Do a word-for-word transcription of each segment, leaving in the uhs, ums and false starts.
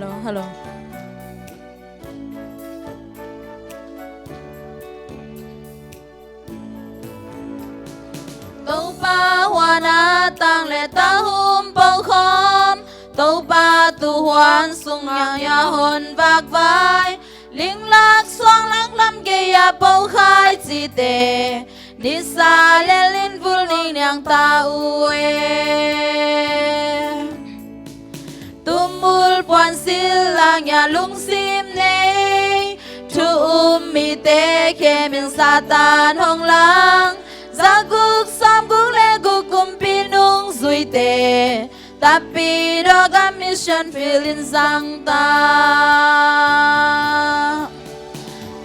Hello, hello. Topa huan a tang le tahum po khawm, Topa tuuhuan sung ngiangia hon vakvai, linglak suanglak lam gei-a po khaici te, nisa le linvul ni niang ta uh e. Tumul puansilh a ngia lungsim nei, thu um mite khemin Satan hong lang, zaguk sawmguk le guk kumpi nungzuite, Tapidawk a mission field in zang ta.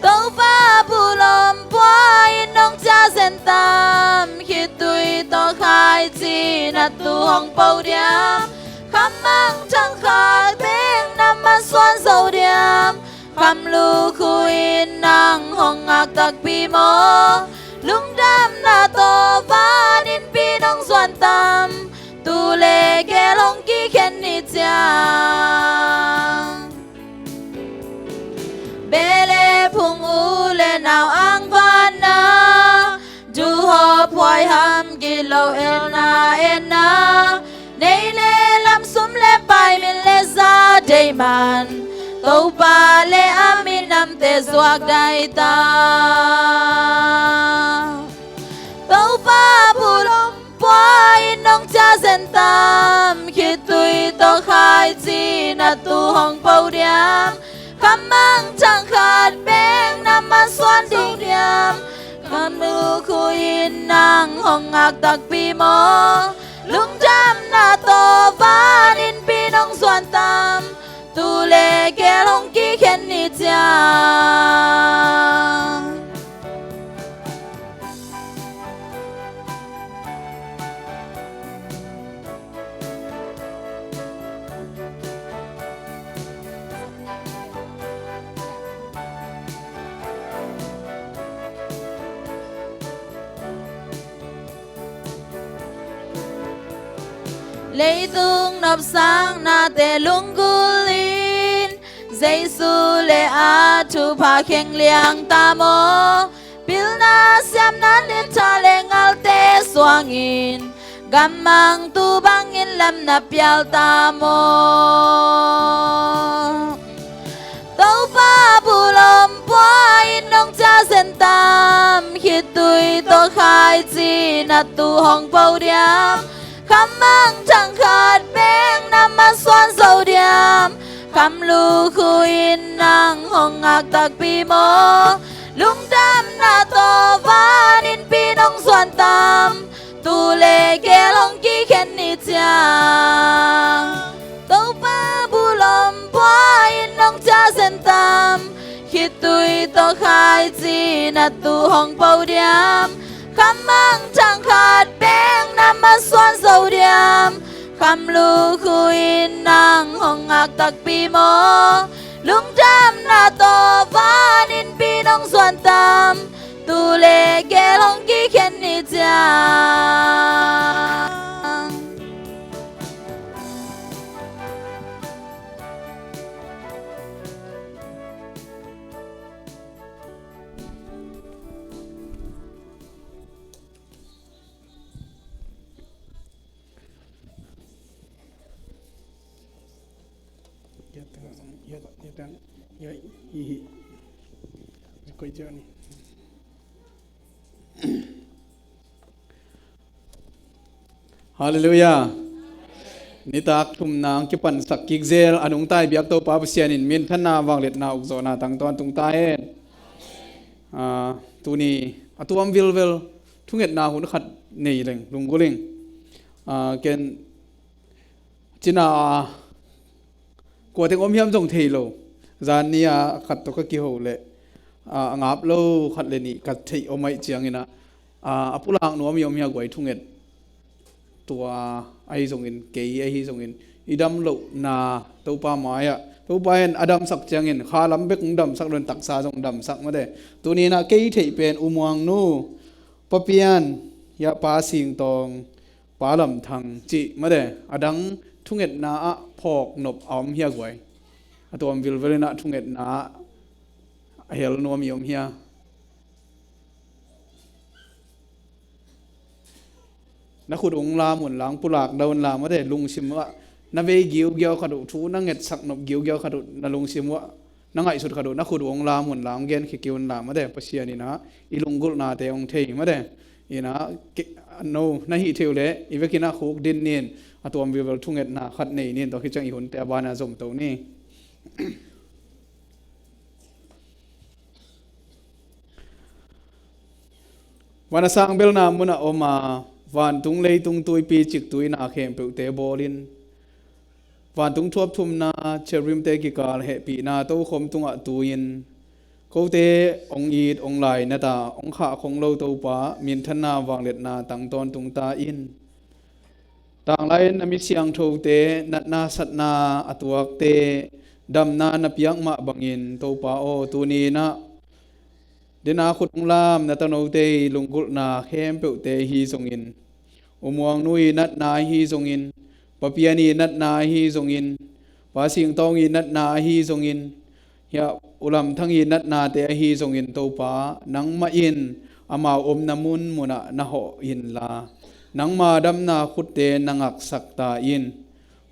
Topa bulom pua in nong ciah zen tam, khitui tawh khaici na tu hong po diam, khamang thang khat bek na masuan zo diam, khamlukhu in nang hong ngak takpi maw, lungdamna tawh van innpi nong zuan tam, tu le gel hong kikhen ni ciang. Beh le phung, u le nau angvanna, duhawp huaiham gilo elna enna, nei le lam, sum le pai, min le za deih man, Topa le a minamte zuak dai ta. Topa bulom pua in nong ciah zen tam, khitui tawh khaici na tu hong po diam, khamang thang khat bek na masuan ding diam, khamlukhu in nang hong ngak takpi maw, lungdamna tawh van innpi nong zuan tam, tu le gel hong kikhen ni ciang. Leitung nopsaknate lunggulh in, Jesu le a thupha kheng liang ta maw, pilna siamna le tha le ngalte suangin, gammang tu bangin lam na pial ta maw. Topa bulom pua in nong ciah zen tam, khitui tawh khaici na tu hong po diam, khamang thang khat bek na masuan zo diam, khamlukhu in nang hong ngak takpi maw, lungdamna tawh van innpi nong zuan tam, tu le gel hong kikhen ni ciang. Topa bulom pua in nong ciah zen tam, khitui tawh khaici na tu hong po diam, khamang thang khat bek na masuan zo diam, khamlukhu in nang hong ngak takpi maw, lungdamna tawh van innpi nong zuan tam, tu le gel hong kikhen ni ciang. Halleluiah. Nitak thumna hong kipansak kik zel a nungta i biak Topa Pasian in minthanna, vangliatna, ukzawhna tangtawn tung ta hen. Ah, tuni a tuam vilvel thungetna hun khat nei leng lunggulh ing. Ah, ken cina a kua teng om hiam zong thei lo. Zan ni a khat tawh ka kiho leh, ah, a ngap lo khat le nih ka theih om ahih ciangin ah, ah, a pulak nuam i om hi a guai thunget. Tua ahi zongin, kei ahi zongin, i dam lohna Topa mai-ah, Topa in a damsak ciangin kha lam bek hong damsak lo in taksa zong damsak mate. Tuni in ah kei theih pen U Muang Nu, Pa Pian, Hiah Pa Sing Tawng, Pa Lam Thang cih mate, a dang thungetna ah phawk nop a om hi a guai. A tuam vilvel in ah thungetna a hel nuam i om hia? Na khut ung lam un la, ung pulak dah un la, mate, lungsim uh ah na vei giugiau khat uh, thu na ngetsak nop giugiau khat uh, na lungsim uh ah na ngaihsut khat uh, na khut ung lam un la, ung genkhia kei un la, mate, Pasian in ah i lunggulhnate ung thei, mate. In ah ke-, no, na hih theih uh leh i vekin ah khukdin ni in, a tuam vilvel thungetna khat nei ni in, tua khit ciang i hunte a ban ah zomto ni. Van a sang belna mun ah om a, vantung leitung tuipi ciktui na khempeuhte bawlin, vantung thuap thumna, cherubimte kikal hehpihna tokhom tungah tu-in, kote hong it hong lainat a, hong khahkhong lo Topa, minthanna vangliatna tang tawntung ta in. Tanglai-in na mi siangthote natna satna a tuakte damna na piak mah bangin, Topa aw, tuni in ah dena khut ung lam na tanote i lunggulhna khempeuhte hi zongin, U Muang nu i natna hi zongin, Pa Pian i natna hi zongin, Pa Sing Tawng i natna hi zongin, hiah U Lam Thang i natnate ahi zongin, Topa, nangmah in amau omna munmun ah na hawh inla, nangma damna khutte na ngaksak ta in.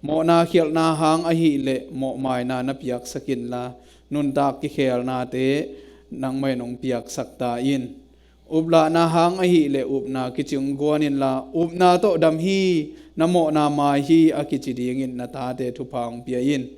Mawhna khialhna hang ahih leh mawhmaina na piaksak inla, nuntak kikhelnate nangmah in hong piaksak ta in. Uplahna hang ahih leh upna kicing guan inla, upna tawh dam hi, na mawhna mai hi a kici dingin na tate thupha hong pia in.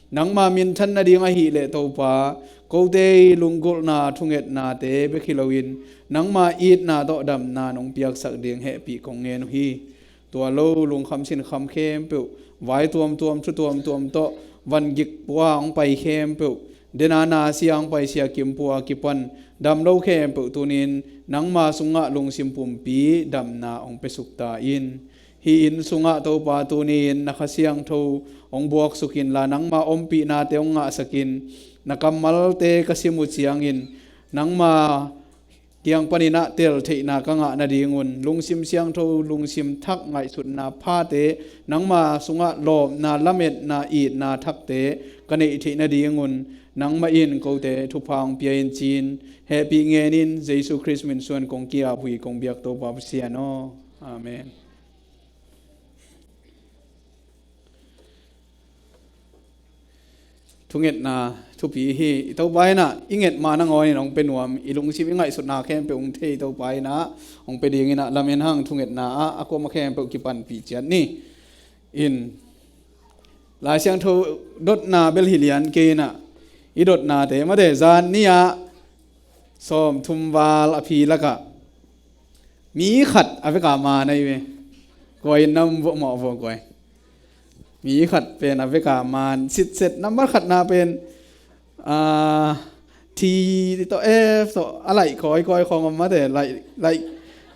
Nangma minthan nading ahih leh, Topa, kote i lunggulhna thungetnate bek hi loin, nangma itna tawh damna nong piaksak ding hehpih kong ngen uh hi. Tua lo lungkham sinkham khempeuh, vai tuamtuam, thu tuamtuam tawh, van gik pua hong pai khempeuh, dena na sia hong paisia kim pua kipan dam lo khempeuh tunin nangma sungah lungsim pumpi damna hong piasuk ta in. Hih inn sungah, Topa, tunin na Kha Siangtho hong buaksuk inla, nangma ompihnate hong ngahsak in. Na kammalte ka sim uh ciangin nangma kiang panin ah tel theihna ka ngah nadingun, lungsim siangtho, lungsim thak, ngaihsutna phate, nangma sungah lawpna, lametna, itna thakte ka neih theih nadingun, nangmah in kote thupha hong pia in ci-in hehpih ngenin, Jesu Khrist min suan kong ki-ap uh hi, kong biak Topa Pasian aw. Amen. Thungetna thupi hi. I Topa in ah i nget ma nangawnin hong pia nuam, i lungsim i ngaihsutna khempeuh hong thei Topa in ah hong pia dingin ah lamen hang, thungetna ah a kuama khempeuh kipanpih ciat ni. In Lai Siangtho dotna bel hi lian kei in ah, i dotnate mate, zan ni-ah sawmthum val a phi lakah mi khat a veka man ahi ve. Kua in nam vuah mawh vuah kua in. Mi khat pen a veka man sitset, nambat khatna pen, ah, T tawh F tawh a laih kawikawi khawng om mate, laih, laih,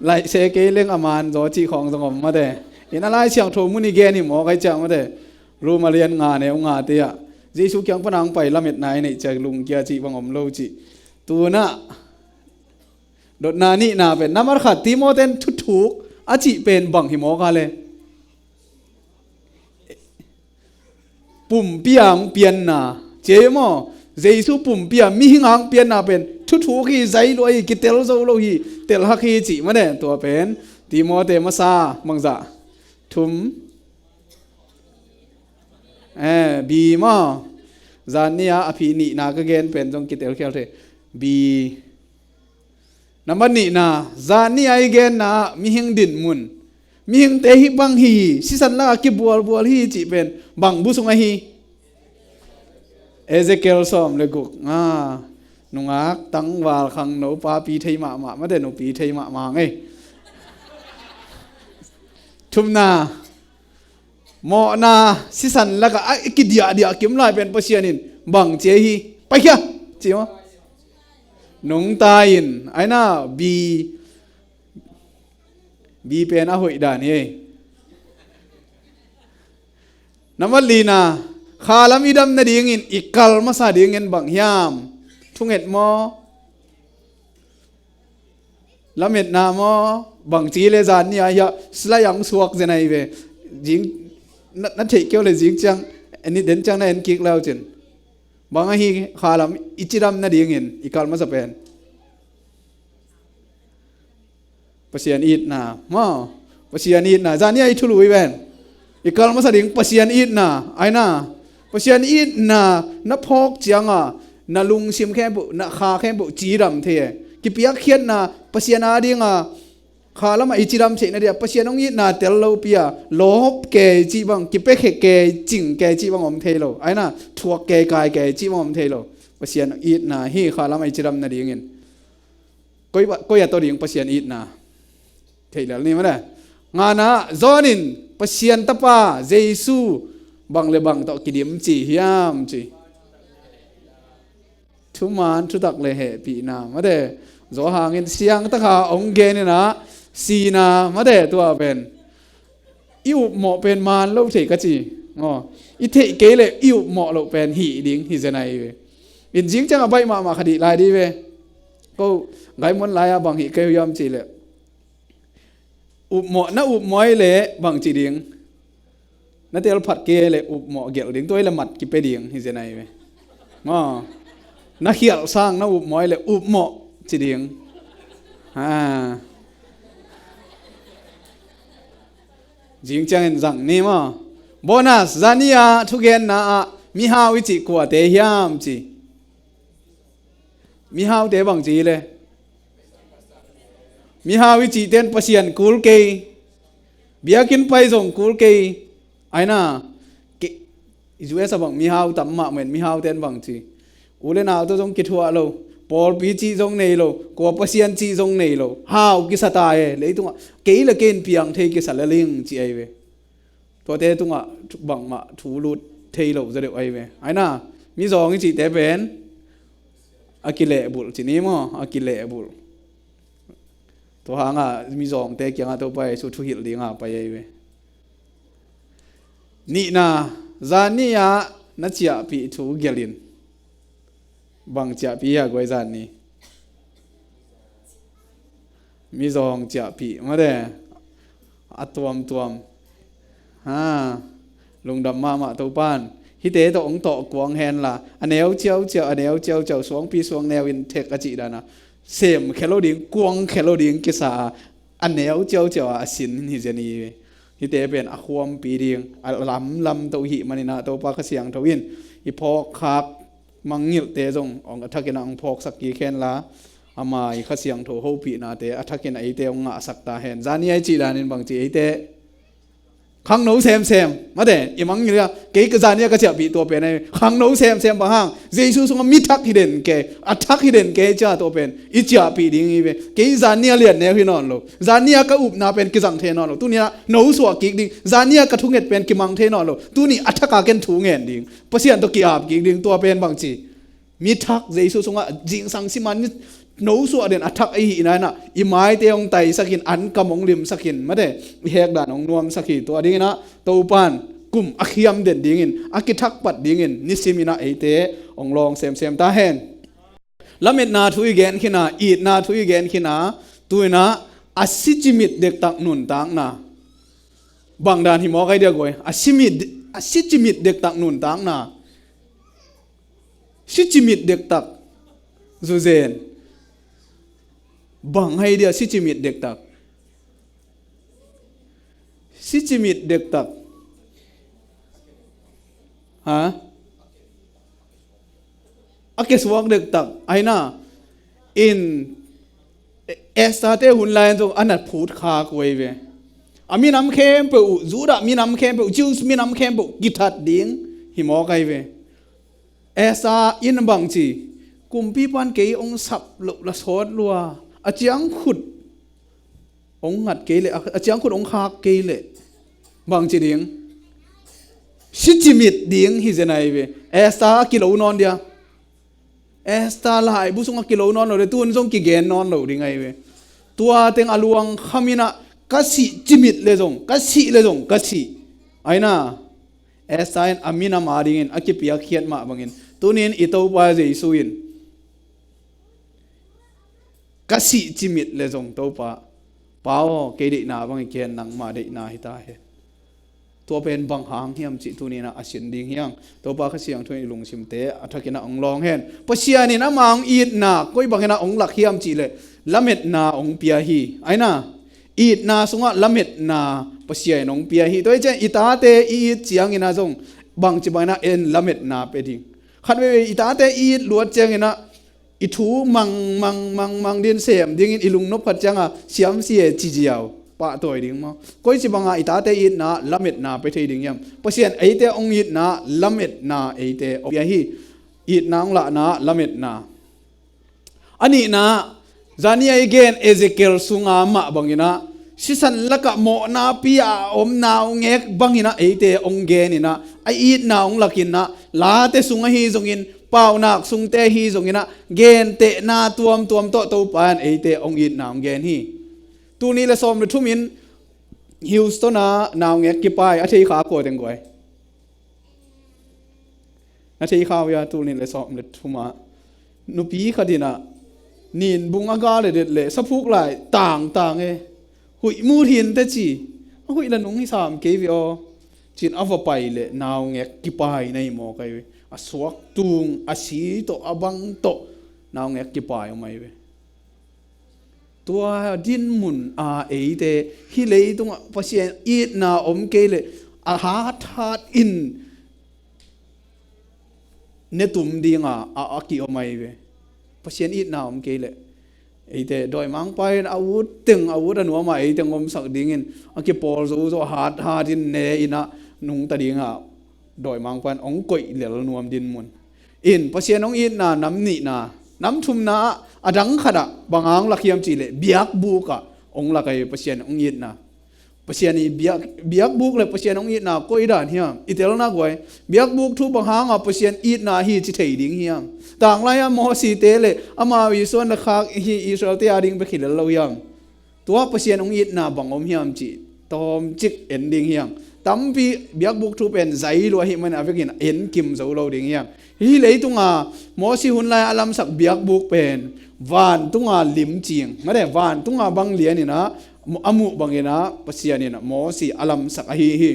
laih se kei leng a man zaw cih khawng zong om mate. In a Lai Siangtho mun i gen hi mawk ahi ciang mate, Rom a lian nga neu ngate ah, Jesu kiang pana hong pai lametna i neih ciang lungkia cih bang om lo cih. Tunah dotna nihna pen, nambat khat, Timothy in thuthuk a cih pen bang hi mawk a le? Pumpi a hong pianna, ci maw? Jesu pumpi a mihing a hong pianna pen thuthuk hi, zai lua hi, kitel zo lo hi, telhak hi cih mane. Tua pen Timothy masa bangzah, thum, eh, B maw? Zan ni-a a phi nihna ka gen pen zong kitelkhial thei. B. Nambat nihna, zan ni-a i genna ah mihing dinmun, mihingte hih bang hi, sisan lakah kibualbual hi cih pen bang bu sung ahi? Ezekiel sawm le guk. Ah, nungak tangval khangno papi thei mahmah, mate nupi thei mahmah ngei. Thumna, mawhna sisan lakah a kidiahdiah kim lai pen Pasian in bang ci ahi? Paikhia, ci maw? Nungta in, aina B, B pen a hoih dan hi. Nambat lina, khalam i dam nadingin i kal masa dingin bang hiam? Thunget maw? Lametna maw? Bangci le zan ni-a hiah slide ah hong suak zen ahi ve. Zing na, na theih keu le zing ciang, en den ciang na en kik leu cin. Bang ahi khalam i cidam nadingin i kal masa pen? Pasian itna maw? Pasian itna. Zan ni a i thului pen i kal masa ding Pasian itna. Aina, Pasian itna na phawk cianga na lungsim khempeuh, na kha khempeuh cidam thei e. Kipiakkhiatna Pasian a dinga khalam a i cidam theihna dia Pasian hong itna tel lopi a lawp kei cih bang, kipiakhia kei, cing kei cih bang om thei lo. Aina, thuak kei, kai kei cih bang om thei lo. Pasian itna hi khalam a i cidam nadingin. Koi, koi a tawh ding Pasian itna? Thei lel ni mah le. Ngana, John in Pasian tapa Jesu bang le bang tawh kidim ci hiam ci. Thuman thutak le hehpihna mate. Zawhang in siangtaka hong geninah sina mate tua pen. I upmawh pen man lo thei ka ci. Aw, i theih kei le i upmawh loh pen hih ding hi zen ahi ve. In zing ciang a baih mahmah kha dih lai dih ve. Ko gaimuan lai-a bang hih kei hiam ci le upmawh, na upmawh le bang ci ding? Na telphat kei le upmawh gelh ding, tua le mat kipia ding hi zen ahi ve. Aw, na khialh sang na upmawh le upmawh ci ding. Ha. Zing ciangin zang ni maw? Bonus, zani-a thugenna ah mihau i cih kuate hiam ci. Mihaute bang ci le? Mihau i cihten Pasian kul kei. Biakinn pai zong kul kei. Aina, U S a bang mihau tam mahmah in mihauten bang ci. U le nau tawh zong kithuah lo. Pawlpi cih zong nei lo. Kua Pasian cih zong nei lo. Hau kisa ta e. Leitungah kei le kei in piang thei kisa le ling ci ahi ve. Tuate tungah bangmah thu lut thei lo zaw deuh ahi ve. Aina, mizawng i cihte pen a kilehbulh ci ni maw? A kilehbulh. Tua hanga mizawngte kiangah Topa Jesu thuhilh dinga pai ahi ve. Nihna, zan ni-ah na ciahpih thu gelhin. Bang ciahpih hia guai zan ni? Mizawng ciahpih mate. A tuamtuam. Ha. Lungdam mahmah Topan hihte tawh hong tawh kuang henla a neu ciauciau, a neu ciauciau, suangpi suang neu in thek a cih dana sem khia lo ding, kuang khia lo ding kisa a, a neu ciauciau a, a sin hi zen hi ve. Hihte pen a khuampi ding a lamlam to hih maninah Topa Kha Siangtho in i phawkkhak mangngilhte zong hong a thakinah hong phawksak kik henla ama i Kha Siangtho hopihnate a thakin eite hong ngahsak ta hen. Zan ni a i cih danin bang ci eite? Khangno semsem mate i mangngilh a, kei ka zan ni a ka ciahpih tua pen ahi. Khangno semsem bang hang? Jesu sungah mi thak hi den kei, a thak hi den kei cia tua pen i ciahpih ding hi ve. Kei zan ni a lian neu hi nawn lo. Zan ni a ka upna pen kizang thei nawn lo. Tuninah no suah kik ding. Zan ni a ka thunget pen kimang thei nawn lo. Tuni a thaka ken thu ngen ding. Pasian tawh ki-ap kik ding tua pen bang ci? Mi thak Jesu sungah zingsang siman ni no suah den a thak ahi hih nainah i maite hong taisakin, an kam hong limsakin mate i hekdan hong nuamsak hi. Tua dinginah Topan kum a khiam den dingin, a kithakpat dingin nisiminah eite hong lawng semsem ta hen. Lametna thu i genkhin a, itna thu i genkhin a, tuinah a sicimit dektak nuntakna. Bang dan hi mawk ai dia guai? A simit, a sicimit dektak nuntakna. Sicimit dektak. Zuzen. Bang ai dia sicimit dektak? Sicimit dektak. Ha? A kesuak dektak. Aina in Esther te hun lai-in zong a na phut khak uh ahi ve. A minam khempeuh uh, Judah minam khempeuh, Jews minam khempeuh kithat ding hi mawk ahi ve. Esther in bang ci? Kumpipan kei hong sap loh la sawt lua. A ciangkhut hong ngat kei leh, a ciangkhut hong khak kei leh bang ci ding? Sicimit ding hi zen ahi ve. Esther a kilo nawn dia? Esther laibu sungah kilo nawn lo le, tun zong kigen nawn lo ding ahi ve. Tua teng a luang khaminah ka sih cimit le zong, ka sih le zong, ka sih. Aina, Esther in a minam a dingin a kipiakkhiat mah bangin tunin i Topa Jesu in ka sih cimit le zong Topa, Pa aw, kei deihna bang i ken, nangma deihna hi ta hen. Tua pen bang hang hiam cih tuni-in ah a sin ding hi hang. Topa Kha Siangtho in i lungsimte a thakin ah hong lawng hen. Pasian in ama hong itna koi bangin ah hong lak hiam cih leh lametna hong pia hi. Aina, itna sungah lametna Pasian in hong pia hi. Tua hi ciang i tate i it ciangin ah zong bangci bangin ah en lametna pia ding. Khatveivei i tate i it luat ciangin ah i thu mang mang mang mang din sem dingin i lungnop khat cianga siamsia ci ziau pahtawi ding maw? Koici banga i tate itna lametna pia thei ding hiam? Pasian eite hong itna lametna eite hong pia hi. Itna hong lahna lametna. A nihna, zani a i gen Ezekiel sunga mah bangin ah sisan lakah mawhna pi a om naungek bangin ah eite hong genin ah a itna hong lakin ah late sung ahi zongin paunak sungte hi zongin ah gentehna tuamtuam tawh Topa in eite hong itna hong gen hi. Tul nih le sawm le thum in Houston ah naungek kipai a thei kha kua teng guai. Na thei kha uh hia, tul nih le sawm le thum ah nupi khat in ah nin bung a ga le det le saphuk lai tangtang e, huih mut hinteh ci, a huih la nung hi sam kei ve aw, ci-in a va pai leh naungek kipai na hi mawk ahi ve. A suak tung a si tawh a bang tawh naungek kipai om ahi ve. Tua dinmun a eite hih leitungah Pasian itna om kei leh a hathat in ne tum dinga a, a kiom ahi ve. Pasian itna om kei leh eite dawimangpa in a ut teng, a ut a nuama eiteng omsak dingin a kipawl zozo a hathat in ne in ah nungta dinga dawimangpa in hong koih lel nuam dinmun. In Pasian hong itna nam nihna, nam thumna ah a dang khatah bang hang lak hiam cih leh biakbuk ah hong lak ahi Pasian hong itna. Pasian i biak, biakbuk le Pasian hong itna koi dan hiam? I telna guai. Biakbuk thu bang hanga Pasian itna hi ci thei ding hiam? Tanglai-a Mosite le amau i suan na khak hi Israelte a ding bek hi lel lo hiam? Tua Pasian hong itna bang om hiam cih tawmcik en ding hiam? Tampi biakbuk thu pen zai lua ahih manin a vekin en kim zo lo ding hiam? Hih leitunga Mosi hun lai a lamsak biakbuk pen vantunga limcing, mate, vantunga bang lianin ah a muh bangin ah Pasian in Mosi a lamsak ahi hi.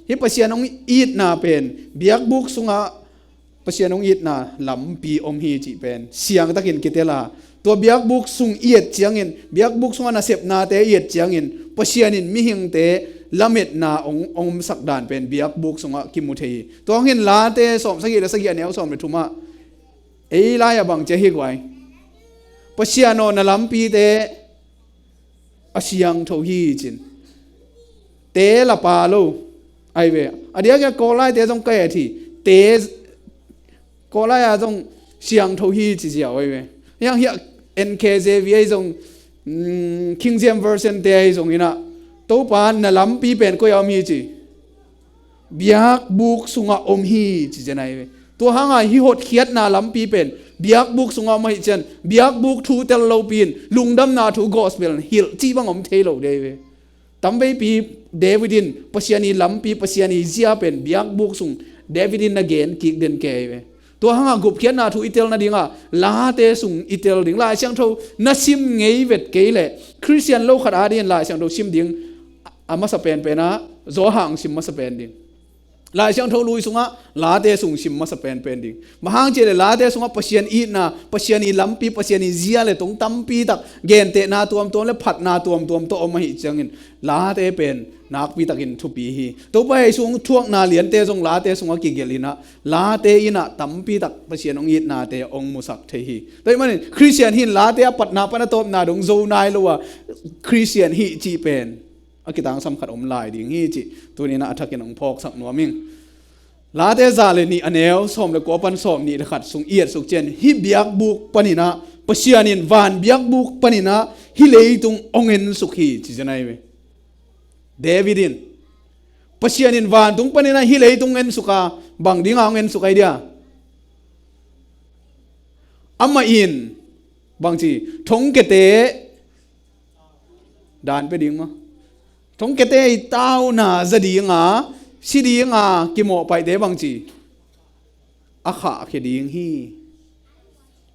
Hih Pasian hong itna pen biakbuk sungah Pasian hong itna lampi om hi cih pen siangtakin kitel a, tua biakbuk sung i et ciangin, biakbuk sungah nasepnate i et ciangin Pasian in mihingte lametna hong, hong omsak dan pen biakbuk sungah kimu thei hi. Tua hangin Late sawm sagih le sagih a neu sawm le thumah ei lai-ah bang ci ahi guai? Pasian aw, na lampite a siangtho hi cin. Te la pa lo ahi ve. A diakin Kawllaite zong ka et hi. Te Kawllai-a zong siangtho hi ci ziau ahi ve. Hiang hiah N K J V ahi zong, mm, King James Version te ahi zongin ah Topa na lampi pen koi-ah om hi ci. Biakbuk sungah om hi ci zen ahi ve. Tua hanga hih hotkhiatna lampi pen biakbuk sungah om ahi cian biakbuk thu tel lopi in lungdamna thu gospel hilh cih bang om thei lo dei ve. Tamveipi David in Pasian i lampi, Pasian i zia pen biakbuk sung David in na gen kik den kei ve. Tua hanga gupkhiatna thu i tel nadinga Late sung i tel ding. Lai Siangtho na sim ngei vet kei leh Khristian lo khat adingin Lai Siangtho sim ding a masa penpen ah Johan sim masa pen ding. Lai Siangtho lui sungah Late sung sim masa penpen ding. Bang hang cih leh Late sungah Pasian itna, Pasian i lampi, Pasian i zia le tung tampi tak gentehna tuamtuam le phatna tuamtuam tawh om ahi ciangin Late pen nakpi takin thupi hi. Topa Jesu thuakna liante zong Late sungah kigelh in ah Late in ah tampi tak Pasian hong itnate hong musak thei hi. Tua ahih manin Khristian hi in Late a patna pan a tawpna dong zo nai lo a Khristian hi cih pen a kitangsam khat om lai ding hi cih tuni-in ah a thakin hong phawksak nuam ing. Late za le nih a neu sawm le kua pan sawm nih le khat sung i et suk cian hih biakbuk panin ah Pasian in van biakbuk panin ah hih leitung hong ensuk hi ci zen ahi ve. David in Pasian in vantung panin ah hih leitung ensuk a bang dinga hong ensuk ahi dia? Amah in bangci thongkiate dan pia ding maw? Thongkiate i tauna za dinga si dinga kimawhpaihte bangci a khahkhia ding hi.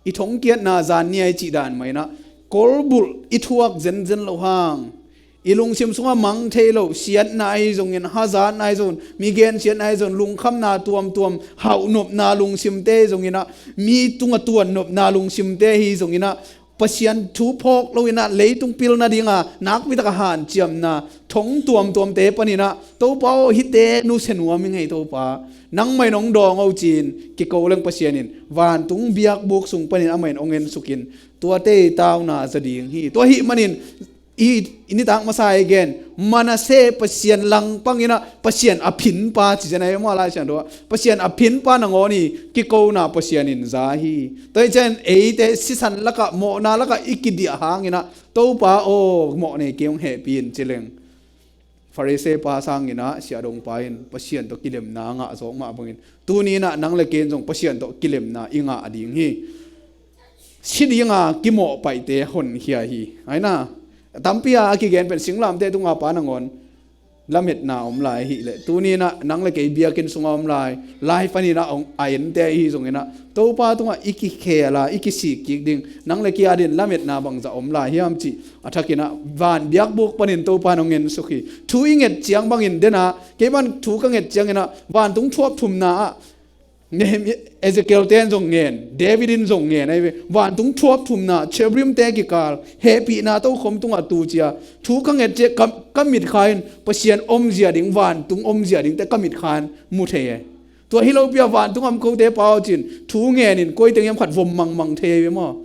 I thongkiatna zan ni a i cih dan mah in ah kolbulh i thuak zenzen loh hang I lungsim sungah mang thei lo siatna ahi zongin, hazatna ahi zongin, mi gensiatna ahi zongin, lungkhamna tuamtuam, hauhnopna lungsimte ahi zonginah, mi tungah tuannopna lungsimte ahi zonginah, Pasian thu phawk loinah leitung pilna dinga nakpi taka hanciamna thong tuamtuamte paninah, Topa aw, hihte nusia nuam ing ei Topa. Nangmah in hong dawng o ci-in kiko leng Pasian in vantung biakbuk sung panin amah in hong ensukin, tuate i tauna za ding hi. Tua ahih manin i, i nitak masa i gen Manasseh Pasian langpanginah Pasian a phinpa ci zen a ei maw, Lai Siangtho ah Pasian a phinpa nangawn i kikona Pasian in za hi. Tua hi cian eite sisan lakah, mawhna lakah i kidiah hanginah, Topa aw, mawh nei kei, hong hehpih in ci leng, Pharisee pa sanginah siahdongpa in Pasian tawh kilemna ngah zawk mah bangin, tuni inah nang le kei in zong Pasian tawh kilemna i ngah ding hi. Si dinga kimawhpaihte honkhia hi. Aina, tampi a a kigen pen singlamteh tunga pa nangawn lametna om lai ahih leh, tuni inah nang le kei biakinn sunga om lai, lai paninah a ente ahi zonginah, Topa tungah i kikhel a, i kisik kik ding, nang le kei a din lametna bangzah om lai hiam cih a thakinah, van biakbuk panin Topa in hong ensuk hi. Thu i nget ciang bangin denah, kei pan thu ka nget cianginah vantung thuap thumna ah, Nehemiah, Ezekiel ten zong ngen, David in zong ngen ahi ve. Vantung thuap thumna, cherubim te kikal, hehpihna tokhom tungah tu cia. Thu ka nget cia, ka, ka mitkha in Pasian omzia ding, vantung omzia ding te ka mitkha in mu thei e. Tua hi lopi a vantung om kote pau cin, thu ngenin koiteng hiam khat vom mangmang thei ahi ve maw?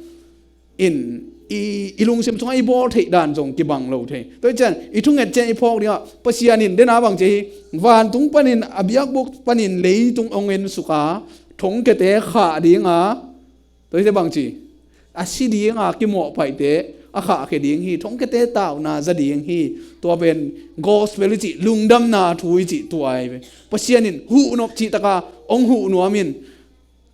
In i, i lungsim sungah i bawl theih dan zong kibang lo thei. Tua hi cian, i thunget cian i phawk dingah, Pasian in dena bang ci hi, vantung panin, a biakbuk panin leitung hong ensuk a, thongkiate khah dinga, tua hi cian bang ci, a si dinga kimawhpaihte a khahkhia ding hi, thongkiate tauna za ding hi. Tua pen gospel i cih, lungdamna thu i cih tua ahi ve. Pasian in huhnop cihtaka hong huh nuam in,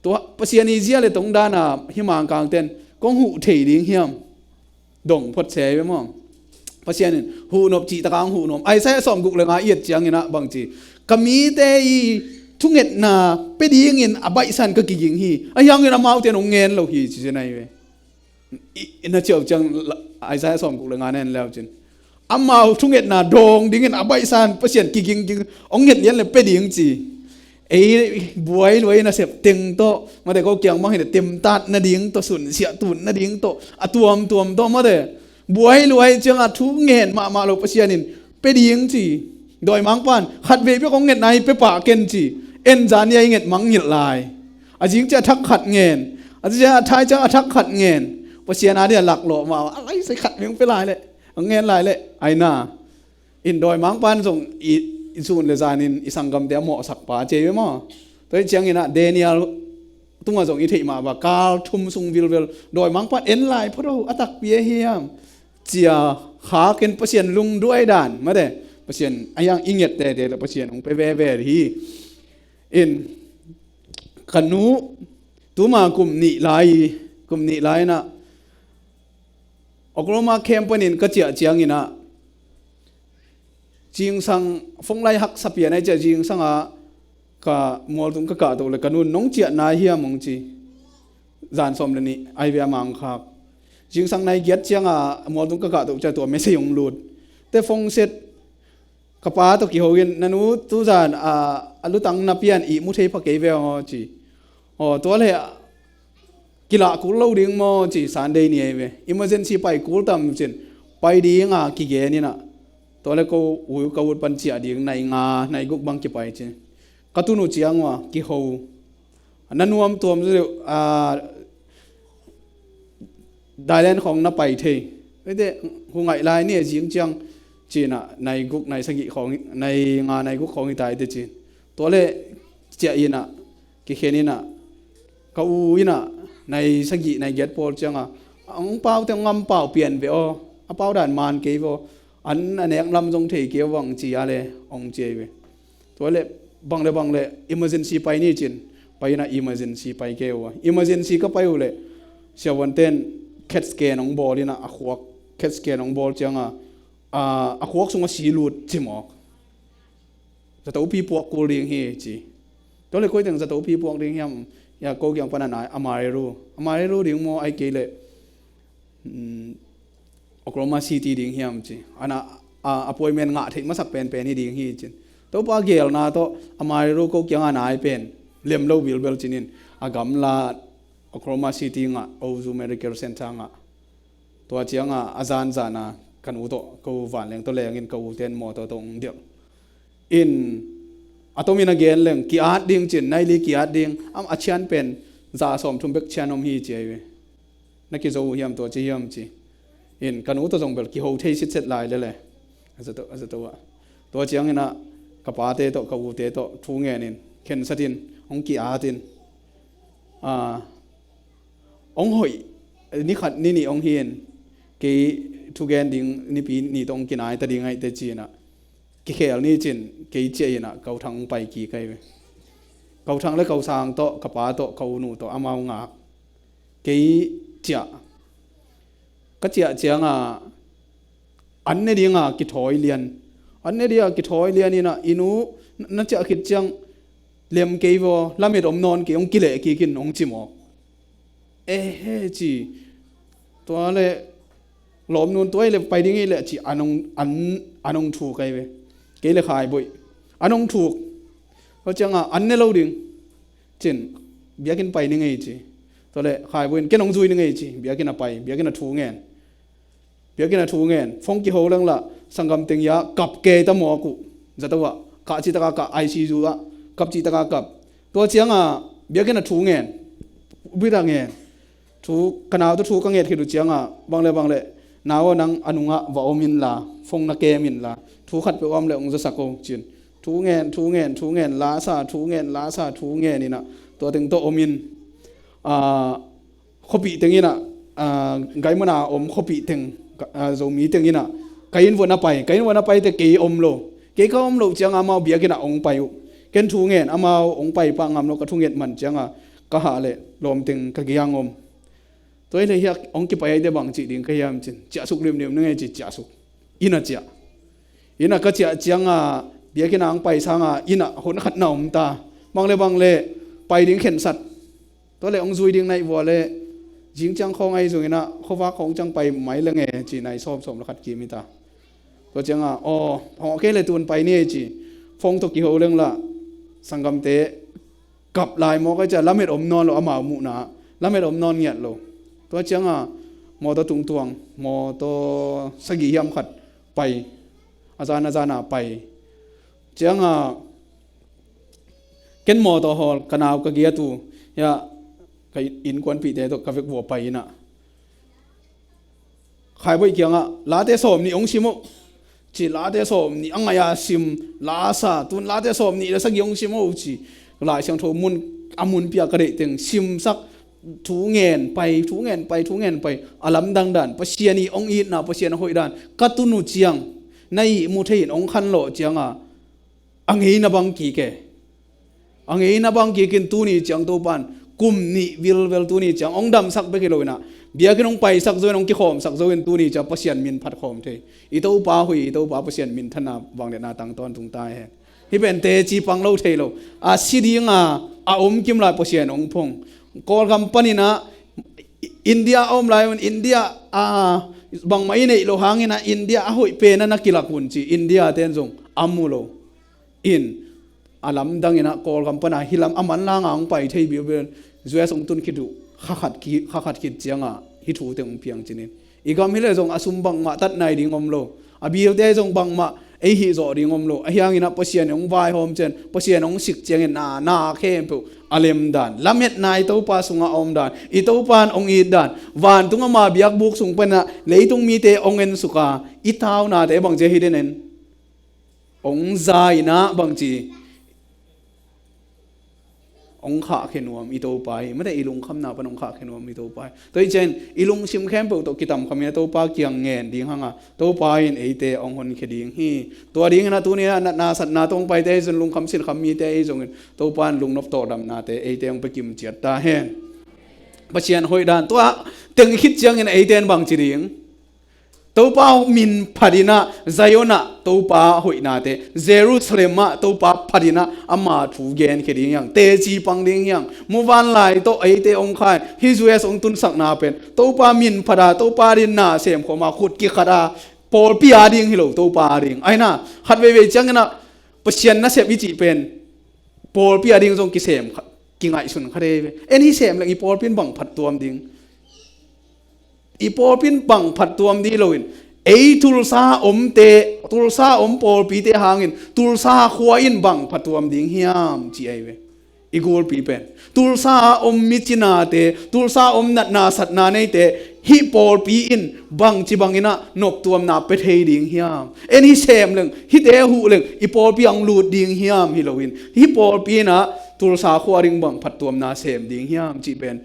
Tua Pasian i zia le tong dana hi Mangkangten kong huh thei ding hiam? Dong phot se ve maw? Pasian in huhnop cihtaka hong huh nuam. Isaiah sawmguk le nga i et cianginah bang ci, ka mite i thungetna pia dingin a baihsan ka kiging hi. Ahi hangin amaute in hong ngen lo hi ci zen ahi ve. I, i na ciau ciang la-, Isaiah sawmguk le nga na en leu cin, amau thungetna dawng dingin a baihsan Pasian kiging ging, hong nget lian le pia ding ci. Ei buai luai nasep teng tawh, mate ko kiang bang hi le temtat nading tawh, sunsiah tun nading tawh, a tuamtuam tawh, mate buai luai cianga thu ngen mahmah lo Pasian in pia ding ci. Dawimangpan khatvei pia kong ngetna hi, pia pah ken ci. En zan ni a i nget mangngilh lai. A zing cia a thak khat ngen. A zing cia a thai cia a thak khat ngen. Pasian a dia laklawh mah a lai sai khat meng pia lai leh, a ngen lai leh, aina. In dawimangpan zong i, i sun le zanin i sanggamte a mawhsak pa cia i ve maw? Tua hi cianginah Daniel tungah zong i theih mah va kal thum sung vilvel dawimangpan en lai phot o, a takpi a hiam? Cia khakin Pasian lungduai dan, mate, Pasian a hiang i nget tete le Pasian hong pe veve hi. In ka nu tuma kum nih lai, kum nih lai inah Oklahoma camp panin ka ciah cianginah zingsang, phone lai haksa pian ai cia zingsanga ka mualtung ka kahtoh le ka nun nong ciah nai hiam hong ci. Zan sawm le nih ai ve a mangkhak. Zingsang nai giat cianga mualtung ka kahtoh cia tua message hong lut. Te phone set ka pa tawh kiho in, na nu tuzan a, a lutang na pian i mu thei pha kei ve aw ci. Aw, tua le kilah kul lo ding maw ci, Sunday ni ai ve. Emergency pai kul tam cin, pai dinga kigen inah. Tua le ko u ka ut pan ciah ding, nai nga, nai guk bang kipai ci. Ka tun uh ciang uh a kiho. Na nuam tuam zu deuh, a, Thailand khawng na pai thei. Eite hu ngaih lai ni a zing ciang cinah nai guk, nai sagih khawng, nai nga, nai guk khawng hi tai te cin. Tua le ciah inah, kikhen inah, ka u inah, nai sagih, nai giat pawl cianga, a hong pau te hong ngam pau pian ve aw, a pau dan man kei ve aw, an a nek lam zong thei kei aw bang ci a le, hong ci ai ve. Tua le, bang le bang le, emergency pai ni cin, pai inah emergency pai kei uh a. Emergency ka pai uh le, siavuanten CAT scan hong bawl inah, a khuak, CAT scan hong bawl cianga, a, a khuak sungah si lut cimawk. Zatopi puak kul ding hi ci. Tua le koiteng zatopi puak ding hiam, ya ko kiang pan a nai, Amarillo. Amarillo ding maw ai kei le, mm, Oklahoma City ding hiam ci. Ana a, appointment ngah theih masak penpen hi ding hi cin. Topa geelna tawh a mairu ko kiangah nai pen lem lo bilbel cinin a gamla Oklahoma City ngah, Ozu Medical Center ngah. Tua ciangah a zanzana ka nu tawh ko vanleng tawh lengin ka uten mawtaw tawh hong delh in a tomin a gen leng ki-at ding cin, naili ki-at ding, am a cian pen za sawm thum bek cian om hi ci ahi ve. Na kizo uh hiam tua ci hiam ci. In ka nu tawh zong bel kiho thei sitset lai lele. A zato, a zato ah. Tua cianginah ka pate tawh ka ute tawh thu ngenin khensatin hong ki-atin, a, hong hoih ni khat ni nih hong hi-in kei thugen ding nipi ni tawh hong kinai ta ding aih te cinah kikhel ni cin kei ciah inah Kauthang hong pai kik ahi ve. Kauthang le Kausang tawh ka pa tawh ka unu tawh amau ngak kei ciah. Ka ciah cianga an ne dinga kithawi lian. An ne dinga kithawi lian inah i nu na ciah khit ciang lem kei vaw, lamet om nawn kei, hong kileh kikin hong cimawk. Ehe ci. Tua le lawmnun tua i le pai ding i le ci an hong, an, an hong thuk ahi ve. Kei le Khaiboih an hong thuk. Tua cianga an ne lo ding cin biakinn pai ni ngei ci. Tua le Khaiboih in ken hong zui ni ngei ci. Biakinn a pai, biakinn a thu ngen. Biakinn a thu ngen, phone kiho lengla sanggam teng ia kap kei ta mawk uh. Zato ah kah citaka kah, I C U ah kap citaka kap. Tua cianga biakinn a thu ngen, bit a ngen. Thu, ka nau tawh thu ka nget khit uh cianga bang le bang le, nau aw, nang a nungah va om inla, phone na kem inla, thu khat peuh om le hong zasak o cin. Thu ngen, thu ngen, thu ngen, la sa, thu ngen, la sa, thu ngen inah tua teng tawh om in, a, khuapih teng inah, a, Gaimana om khuapih teng, a, Zomi teng inah ka inn vuah na pai, ka inn vuah na pai te kei om lo. Kei ka om loh cianga amau biakinn ah hong pai uh. Ken thu ngen, amau hong pai pah ngam lo, ka thunget man cianga ka hah le lawm teng ka giang om. Tua hi le hiah hong kipai aite bang cih ding ka hiam cin, ciahsuk limlim ni ngei ci, ciahsuk. Inn ah ciah. Inn ah ka ciah cianga biakinn ah hong pai sanga inn ah hun khat na om ta. Bang le bang le pai ding khensat. Tua le hong zui ding naih vua le zing ciang khawng ahi zongin ah khuavak khawng ciang pai mai le nge ci, nai sawmsawm le khat kim hi ta. Tua cianga aw, hong kei le tun pai ni ci. Phone tawh kiho lengla sanggamte kap lai mawk ahi cia, lamet om nawn lo, amau muhna lamet om nawn ngiat lo. Tua cianga mawtaw tungtuang, mawtaw sagih hiam khat pai, a zan a zana pai. Cianga ken mawtaw hawl, ka nau ka giat uh, hiah ka innkuanpihte tawh ka vek vua pai inah Khaiboih kiangah late sawm nih hong sim uh ci, late sawm nih a ngaih a sim, la sa, tun late sawm nih le sagih hong sim uh ci. Lai Siangtho mun, a mun pia ka deih teng simsak, thu ngen pai, thu ngen pai, thu ngen pai, a lamdang dan, Pasian ih hong itna, Pasian a hoih dan ka tun uh ciang, na ihmu thei in hong khanlawh cianga a ngeina bang kik e. A ngeina bang kikin tuni ciang Topan kum nih vilvel tuni ciang hong damsak bek hi lo inah biakinn hong paisak zo in, hong kikhawmsak zo in, tuni ciang Pasian min phat khawm thei. I Topa hoih, i Topa Pasian minthanna vangliatna tang tawntung ta hen. Hih pen teci pang lo thei lo. A si dinga a om kim lai Pasian hong phong. Kawlgam paninah India a om lai un, India a bangmah i neih loh hanginah India a hoih pena na kilak un ci, India ten zong a mu lo. In a lamdang inah Kawlgam pana hih lam a manlanga hong pai thei biubiu in, U S hong tun khit uh kha khat ki, kha khat khit cianga hih thu teng hong piang cinin, i gam hi le zong a sum bangmah tat nai ding om lo. A bilte zong bangmah ei hih zawh ding om lo. Ahi hanginah Pasian hong vaihawm cian, Pasian hong sik ciangin na, na khempeuh a lemdan, lametna i Topa sungah a omdan, i Topan hong itdan, vantung ama biakbuk sung panah leitung mite hong ensuka i taunate bangci a hi den en. Hong za inah bangci hong khahkhia nuam i Topa hi. Mate, i lungkhamna pan hong khahkhia nuam i Topa hi. Tua hi cian i lungsim khempeuh tawh kitamkhamin a Topa kiang ngen ding hanga Topa in eite hong honkhia ding hi. Tua dinginah tuninah natna satna tawh hong paite ahi zongin, lungkham sinkham mite ahi zongin Topa in lungnop tawldamnate eite hong pia kimciat ta hen. Pasian hoih dan tua teng khit ciangin eite in bangci ding. Topa min phatinah Zion ah Topa hoihnate, Jerusalem ah Topa phatinah ama thu genkhia ding hiang, teci pang ding hiang. Muvanlai tawh eite hong khain hih U S hong tunsakna pen Topa min phata, Topa dinna semkhawma khut kikhata Pawlpi a ding hi lo, Topa a ding. Aina, khat veivei ciangin ah Pasian nasep i cih pen pawlpi a ding zong kisem kha, kingaihsun kha thei ve. En hi sem leng i pawlpi in bang phattuam ding? I pawlpi in bang phattuam ding loin, ei Tulsa omte, Tulsa om pawlpite hangin Tulsa khua in bang phattuam ding hiam ci ahi ve. I gulpi pen Tulsa a om micinate, Tulsa om natna satna neite, hih pawlpi in bangci bangin ah noptuamna pia thei ding hiam? En hi sem leng, hihte huh leng i pawlpi ah hong lut ding hiam? Hi loin, hih pawlpi in ah Tulsa khua ding bang phattuamna sem ding hiam cih pen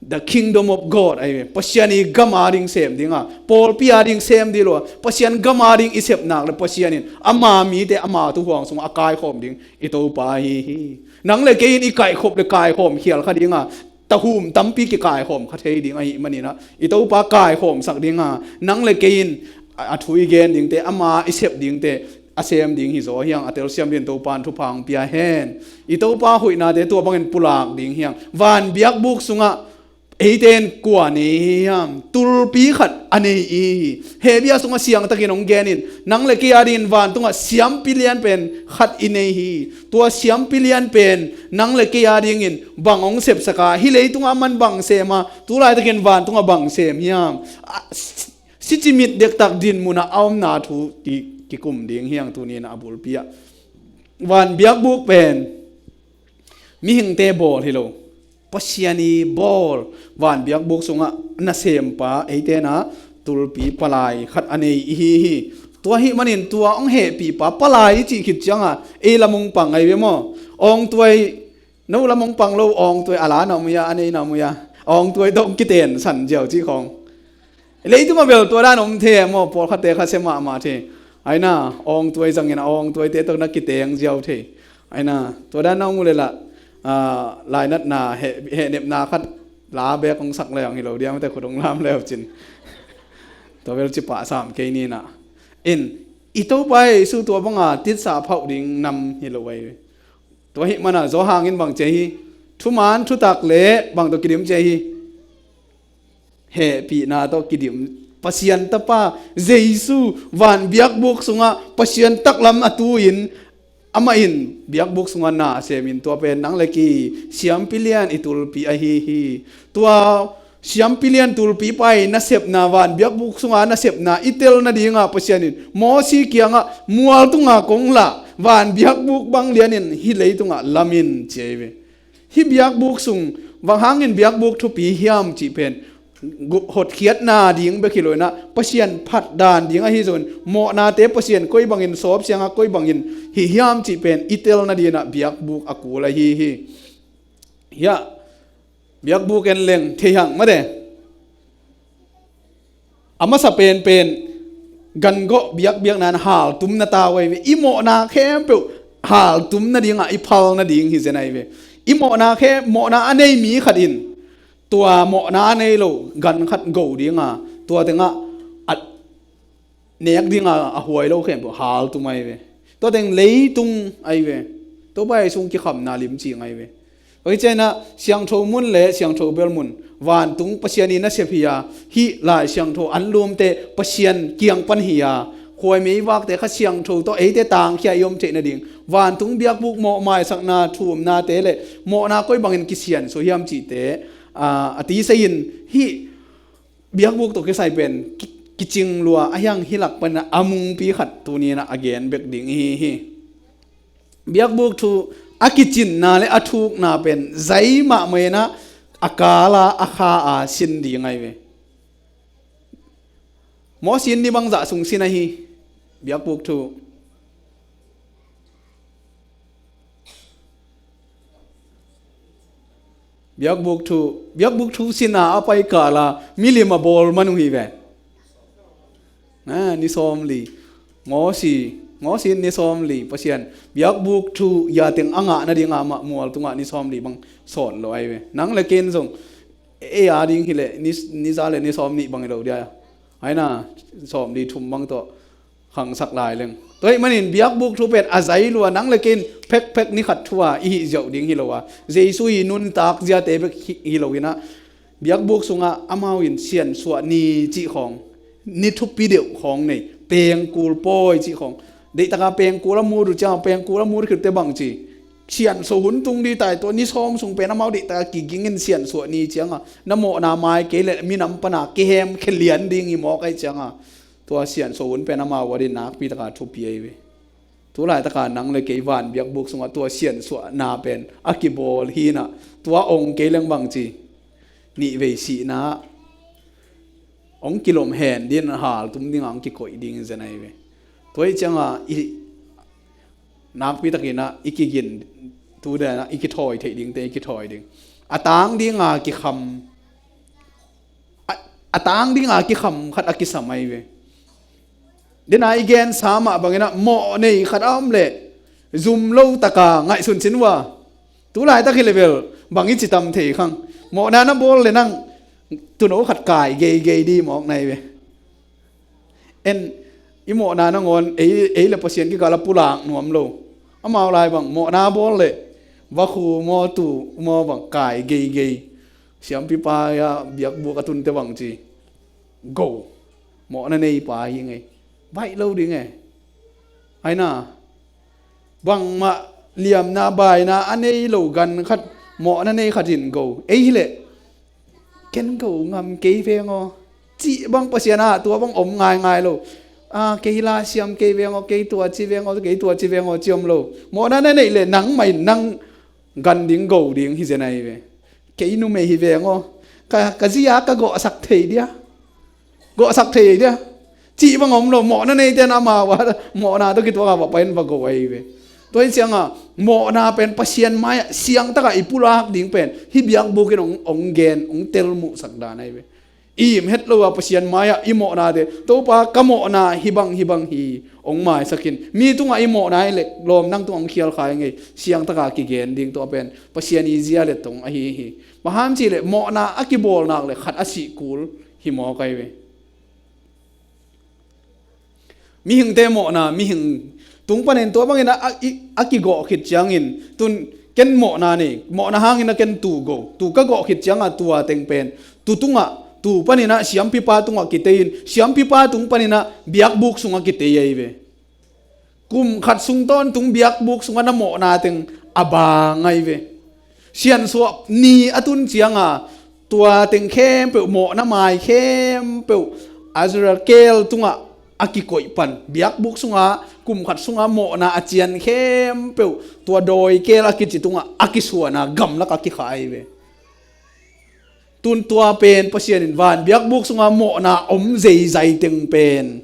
the kingdom of God ahi ve. Pasian i gam a ding sem ding a, pawlpi a ding sem ding lo a, Pasian gam a ding i sep nak le Pasian in ama mite ama tuuhuang sungah a kaikhawm ding i Topa ahi hi. Nang le kei in i kaikhop le kaikhawm khial kha ding a, tahum tampi kikaikhawm kha thei ding ahih manin ah i Topa kaikhawmsak ding a, nang le kei in a, a thu i gen dingte, ama i sep dingte a sem ding hi zaw hiang, a telsiam ding Topa in thupha hong pia hen. I Topa hoihnate tua bangin pulak ding hiang. Van biakbuk sungah eite in kua nei hiam? Tulpi khat a nei i hi. Hebru sungah siangtakin hong genin, nang le kei a dingin vantungah siampi lian pen khat i nei hi. Tua siampi lian pen nang le kei a dingin bang hong sepsak a, hih leitungah aman bang sem a, tulaitakin vantungah bang sem hiam? A, si, sicimit dektak din munah a omna thu ki, kikum ding hiang tuni-in a bulpi ah. Van biakbuk pen mihingte bawl hi lo, Pasian i bawl. Van biakbuk sungah nasempa, eite in ah tulpi palai khat a nei i hi hi. Tua ahih manin tua hong hehpihpa palai i cih khit ciangah ei lam hong pang ahi ve maw? Awngtuai, no lam hong pang lo, awngtuai a la na om hia, a nei na om hia? Awngtuai tawh hong kitensan ziau cih khawng. Leitungah bel tua dan om thei maw, pawlkhatte khasia mahmah thei. Aina, awngtuai zangin a awngtuaite tawh na kiteng ziau thei. Aina, tua dan na om uh leh lah, ah, lainatna, heh, hehnepna khat la bek hong sak leng hi lo diam, te khut hong lam leu cin. Tua bel ci pah sam kei ni na. In, i Topa Jesu tua banga titsa phauh ding nam hi lo ahi. Tua ahih manin Johan in bang ci ahi? Thuman thutak le bang tawh kidim ci ahi? Hehpihna tawh kidim. Pasian Tapa Jesu van biakbuk sungah Pasian taklam a tu-in, amah in biakbuk sungah na a semin, tua pen nang le kei siampi lian i tulpi ahi hi. Tua siampi lian tulpipa i nasepna, van biakbuk sunga nasepna i tel nadinga Pasian in Mosi kiangah mual tunga kong lah van biakbuk bang lianin hih leitungah lam in ci ahi ve. Hih biakbuk sung bang hangin biakbuk thupi hiam cih pen gu-, hotkhiatna ding bek hi lo-in ah, Pasian phatdan ding ahi zongin, mawhnate Pasian koi bangin sawp siangah koi bangin hi hiam cih pen i tel nadinah biakbuk a kul ahi hi. Hiah biakbuk en leng thei hang mate. A masa penpen gangawh biakbiakna in haltum na tau ahi ve. I mawhna khempeuh haltum nadingah i phal nading hi zen ahi ve. I mawhna khe, mawhna a nei mi khat in tua mawhna a nei lo gan khat go dinga, tua tengah a nek dinga a huai lo khempeuh haltum ahi ve. Tua teng leitung ahi ve. Topa Jesu kikhamna limci ngai ve. Tua hi ciangin ah siangtho mun le siangtho bel mun, vantung Pasian i nasep hi a, hih Lai Siangtho anlumte Pasian kiang pan hi a, khuaimei vakte Kha Siangtho tawh eite tangkhia i om theih nading, vantung biakbuk mawh maisakna thumnate le mawhna koi bangin kisiansuah hiam cihte, aa, a tisai-in hih biakbuk tawh kisai pen ki, kicing lua a hiang, hih lak panin a mungpi khat tuni-in ah a gen bek ding i hi hi. Biakbuk thu a kicinna le a thukna pen zai mahmah in ah a kala a kha a sin ding ahi ve. Mosi in ni bangzah sung sin ahi biakbuk thu? Biakbuk thu, biakbuk thu sina a pai kala milim a bawl man uh hi ve. Ah, ni sawmli. Mosi, Mosi in ni sawmli Pasian biakbuk thu yateng a ngah nadinga amah mual tungah ni sawmli bang sawt lo ahi ve. Nang le ken zong ei a ding hileh ni, ni za le ni sawmnih bang hi lo dia. Aina, sawmli thum bang tawh khangsak lai leng. Tua ahih manin biakbuk thu pen a zai lua, nang le ken phekphek ni khat thu a i hih ziau ding hi lo a, Jesu i nuntak ziate bek hi, hi lo-in ah, biakbuk sungah amau in siansuah ni cih khawng, ni thupi deuh khawng nei, pengkul pawi cih khong. Deihtaka pengkul a mut uh cianga, pengkul a mut khit te bang ci. Siansuah hun tung ding tai tua ni sawm sung pen amau deihtaka kigingin siansuah ni cianga. Na mawhna mai kei le minam pana kihemkhia lian ding hi mawk ahi cianga. Tua siansuah hun pen amau adin nakpitaka thupi ahi ve. Tulaitaka nang le kei van biakbuk sungah tua siansuahna pen a kibawl hinah tua ong kei leng bang ci. Nihvei sihna ah ong kilom hen din haltum dingah ong kikoih ding zen ahi ve. Tua ih cianga i nakpitakinah i kigin tu denah i kithawi theih dingte i kithawi ding. A tang dinga kikham a, a tang dinga kikham khat a kisam ahi ve. Dena i gensa mah banginah mawh nei khat a om leh zum lo taka ngaihsun cin uh a. Tulaitak hi level bang i citam thei khang. Mawhna na bawl le nang tuno khat kai geigei di mawk na hi ve. En i mawhna nangawn ei, ei le Pasian kikala pulak nuam lo. Amau lai bang mawhna bawl le vakhu maw tu maw bang kai geigei. Siampipa ya biakbuk a tunte bang ci. Go. Mawhna neipa hi ngei. Baih lo ding e. Aina. Bangmah liamna baina a nei lo gan khat mawhna nei khat in go. Ei hileh ken go ngam kei veng aw. Cih bang Pasian ah tua bang om ngaingai lo. A kei la siam kei veng aw, kei tua ci veng aw, kei tua ci veng aw ci om lo. Mawhna na neih leh nangmah in nang gan ding go ding hi zen ahi ve. Kei numei hi veng aw. Ka, ka zia ka gawhsak thei dia. Gawhsak thei dia. Cih bang om lo mawhna neite na amau a mawhna tawh kituaka va pain va go ahi ve. Tua hi cianga mawhna pen Pasian mai-ah siangtaka i pulak ding pen hih biakbukin ong, ong gen ong tel muhsak dan ahi ve. I im het lo a Pasian mai-ah i mawhnate Topa ka mawhna hih bang hih bang hi ong maisakin mi tungah i mawhna hi leh lawm nang tungah ong khial kha hi ngei. Siangtaka kigen ding tua pen Pasian i zia le tong ahi hi. Bang hang cih leh mawhna a kibawlnak le khat a sih kul hi mawk ahi ve. Mihingte mawhna mihing tung panin tua bangin a, a, i, a kigawh khit ciangin tun ken mawhna nei mawhna hangin a ken tu go tu ka gawh khit cianga tua teng pen tu tungah tu paninah siampipa tungah kitei in siampipa tung paninah biakbuk sungah kitei ahi ve. Kum khat sung tawntung biakbuk sungah na mawhna teng a bang ahi ve. Siansuah ni a tun cianga tua teng khempeuh mawhna mai khempeuh Azrael keel tungah a kikoih pan biakbuk sungah kum khat sungah mawhna a cian khempeuh tua dawi keel a kici tungah a kisuana gamlak a kikha ahi ve. Tun tua pen Pasian in van biakbuk sungah mawhna om zeizai teng pen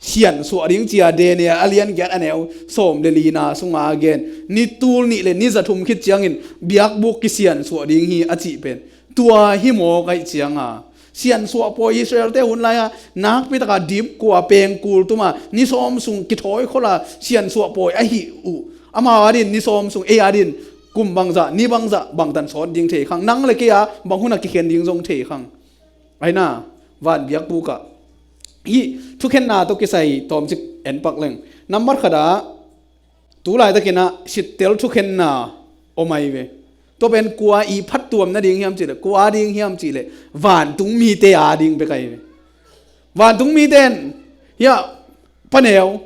siansuah ding cia Daniel a lian giat a neu sawm le lina sunga a gen ni tul nih le ni za thum khit ciangin biakbuk kisiansuah ding hi a cih pen tua hi mawk aih cianga siansuah pawi Israel-te hun laia nakpitaka dipkua pengkul tuma ni sawm sung kithawi khola siansuah pawi ahi uh. Amau adin ni sawm sung ei adin kum bangzah ni bangzah bangtan sawt ding thei khang nang le kei a bang huna kikhen ding zong thei khang. Aina van biakbukah hih thukhenna tawh kisai tawmcik enpak leng nambat khatah tulaitakinah sittel thukhenna om ahi ve. Tua pen kua i phattuam nading hiam cihleh kua ading hiam cihleh vantung mite ading bek ahi ve. Vantung mite in hiah paneu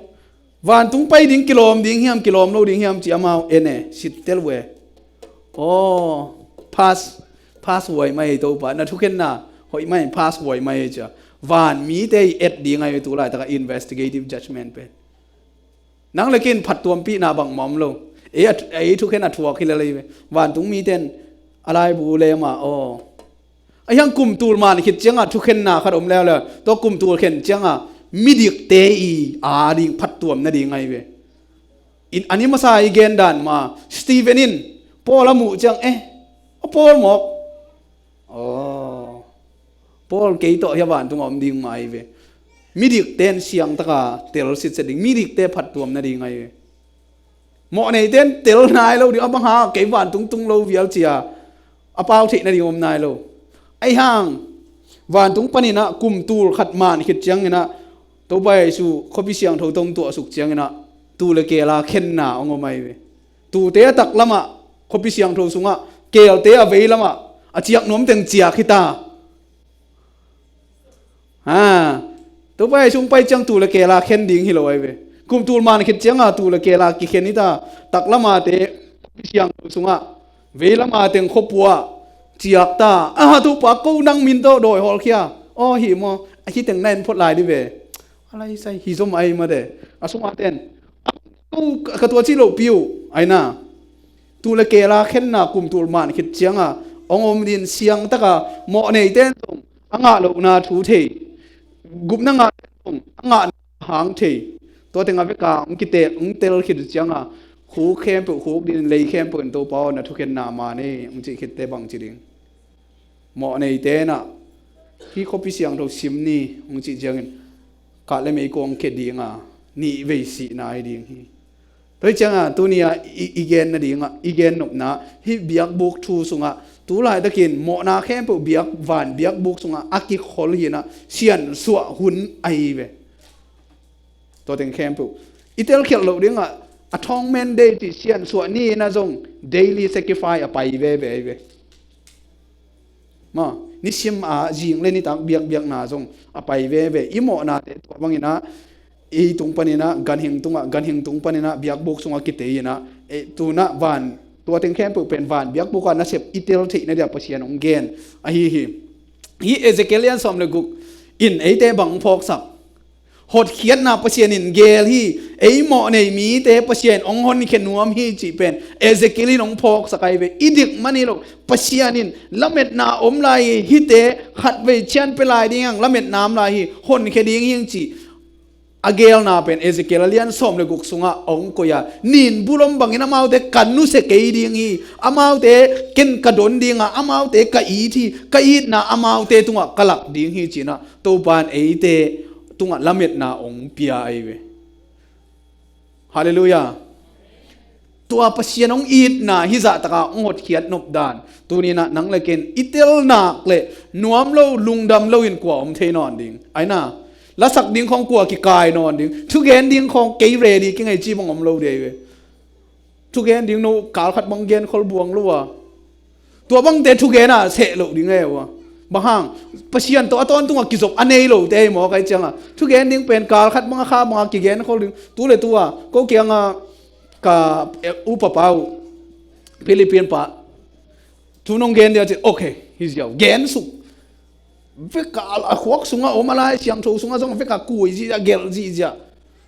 vantung pai ding kilawm ding hiam kilawm lo ding hiam ci amau en e sittel uh e. Aw pass pass huai mai Topa na thukhenna hoih mai pass huai mai cia van mite i et ding ahi ve. Tulaitaka investigative judgment pen nang le kei in phattuampihna bangmah om lo. Ei a, ei thukhen a thuak hi lel ahi ve. Vantung mite in a laibu lema aw a hiang kum tul man khit cianga thukhenna khat om leuleu tua kum tul khen cianga midikte i ading phattuam nading ahi ve. In ani masa i gen dan ma Stephen in Paul a muh ciang eh a Paul mawk aw Paul kei tawh hia vantung a om ding mah ahi ve. Midikte in siangtaka tel sitset ding midikte phattuam nading ahi ve. Mawhneite in tel nai lo ding a bang ha kei vantung tung lo vial cia a pau theih nading om nai lo. Aihang vantung paninah kum tul khat man khit cianginah Topa Jesu khuapi siangtho tong tuahsuk cianginah tu le kela khenna hong om ahi ve. Tute a taklamah khuapi siangtho sungah kelte a veilamah a ciak nuamteng ciak hita. Ha, Topa Jesu hong pai ciang tuu le keel a khen ding hi lo ahi ve. Kum tul man khit cianga tuu le keel a kikhen hi ta. Taklam a te siangtho sungah, veilam a teng khuapua ciak ta. A, Topa, ko nang min tawh dawi hawlkhia. Aw, hi maw? Ahi teng na en phot lai dih ve. A lai sai hi zom ahi mate. A sungah ten, ko ka tua cih lohpi uh aina. Tuu le keel a khenna kum tul man khit cianga hong om din siangtaka mawh nei ten zong a ngah lohna thu thei, gupna ngah ten zong a ngahna hang thei. Tua teng a veka hong kitel, hong tel khit uh cianga khuk khempeuh khuk din lei khempeuh in Topa aw na thukhenna man ei hong cih khitte bang ci ding. Mawh nei tenah hih khuapi siangtho sim ni hong cih ciangin kah le meikuang khe dinga nih vei sihna hi ding hi. Tua hi cianga tunia i, i gen nadinga, i gen nopna hih biakbuk thu sungah tu laitakin mawhna khempeuh biak, van biakbuk sungah a kikhol hinah siansuah hun ahi ve. Tua teng khempeuh i telkhialh loh dingah Atonement Day cih siansuah ni inah zong daily sacrifice a pai veve ahi ve. Ma, nisim a zing le nitak biakbiakna zong a pai veve. I mawhnate tua banginah ei tung paninah ganhing tungah, ganhing tung paninah biakbuk sungah kitei inah, eh, tunah van, tua teng khempeuh pen van biakbukah nasep i tel theihna dia Pasian hong gen ahi hi. Hih Ezekiel lian sawm le guk in eite bang hong phawksak? Hotkhiatna Pasian in geel hi. Ei mawh nei mite Pasian in hong honkhia nuam hi cih pen Ezekiel in hong phawksak ahi ve. I dik man hi lo. Pasian in lametna om lai hi. Hihte khatvei cian pia lai ding hi hang, lametna om lai hi, honkhia ding hi hang cih a geelna pen Ezekiel a lian sawm le guk sungah hong koih a, nin bulom bangin amaute ka nusia kei ding hi. Amaute ken ka don dinga, amaute ka it hi. Ka itna amaute tungah ka lak ding hi cinah Topa in eite tungah lametna hong pia ahi ve. Halleluiah. Tua Pasian hong itna hih zahtaka hong hotkhiat nopdan tuninah nang le ken i telnak le nuam lo, lungdam loin kua om thei nawn ding? Aina, lasak ding khawng kua kikai nawn ding? Thugen ding khawng kei ready kingei ci bang om lo dei ve. Thugen ding no kalkhat bang genkhol buang lo a, tua bangte thugena seh loh ding e uh a. Bang hang? Pasian tawh a tawntungah kizop a nei lote hi maw kai cianga thugen ding pen kalkhat banga kha banga kigenkhol ding. Tu le tua ko kianga ka, eh, upapa uh Philippine pa thu nong gen dia cin, okay, hi ziau gen suk. Veka a khuak sungah om a Lai Siangtho sungah zong veka kui zihziah, gelh zihziah.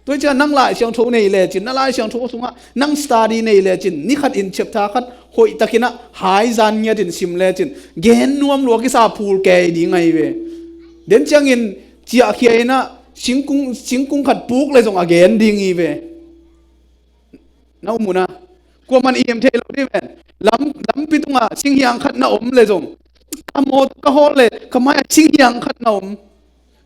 Tua hi ciah nang Lai Siangtho nei lecin, na Lai Siangtho sungah nang study nei lecin, ni khat in chapter khat hoihtakinah haizan ngiatin sim lecin gen nuam lua kisa phul kei ding ahi ve. Den ciangin ciahkhia inah singkung, singkung khat puk le zong a gen ding hi ve. Na um un a, kuaman i im thei lo dih ven. Lam, lampi tungah singhiang khat na om le zong, a mawtaw ka hawl le ka mai-ah singhiang khat na om,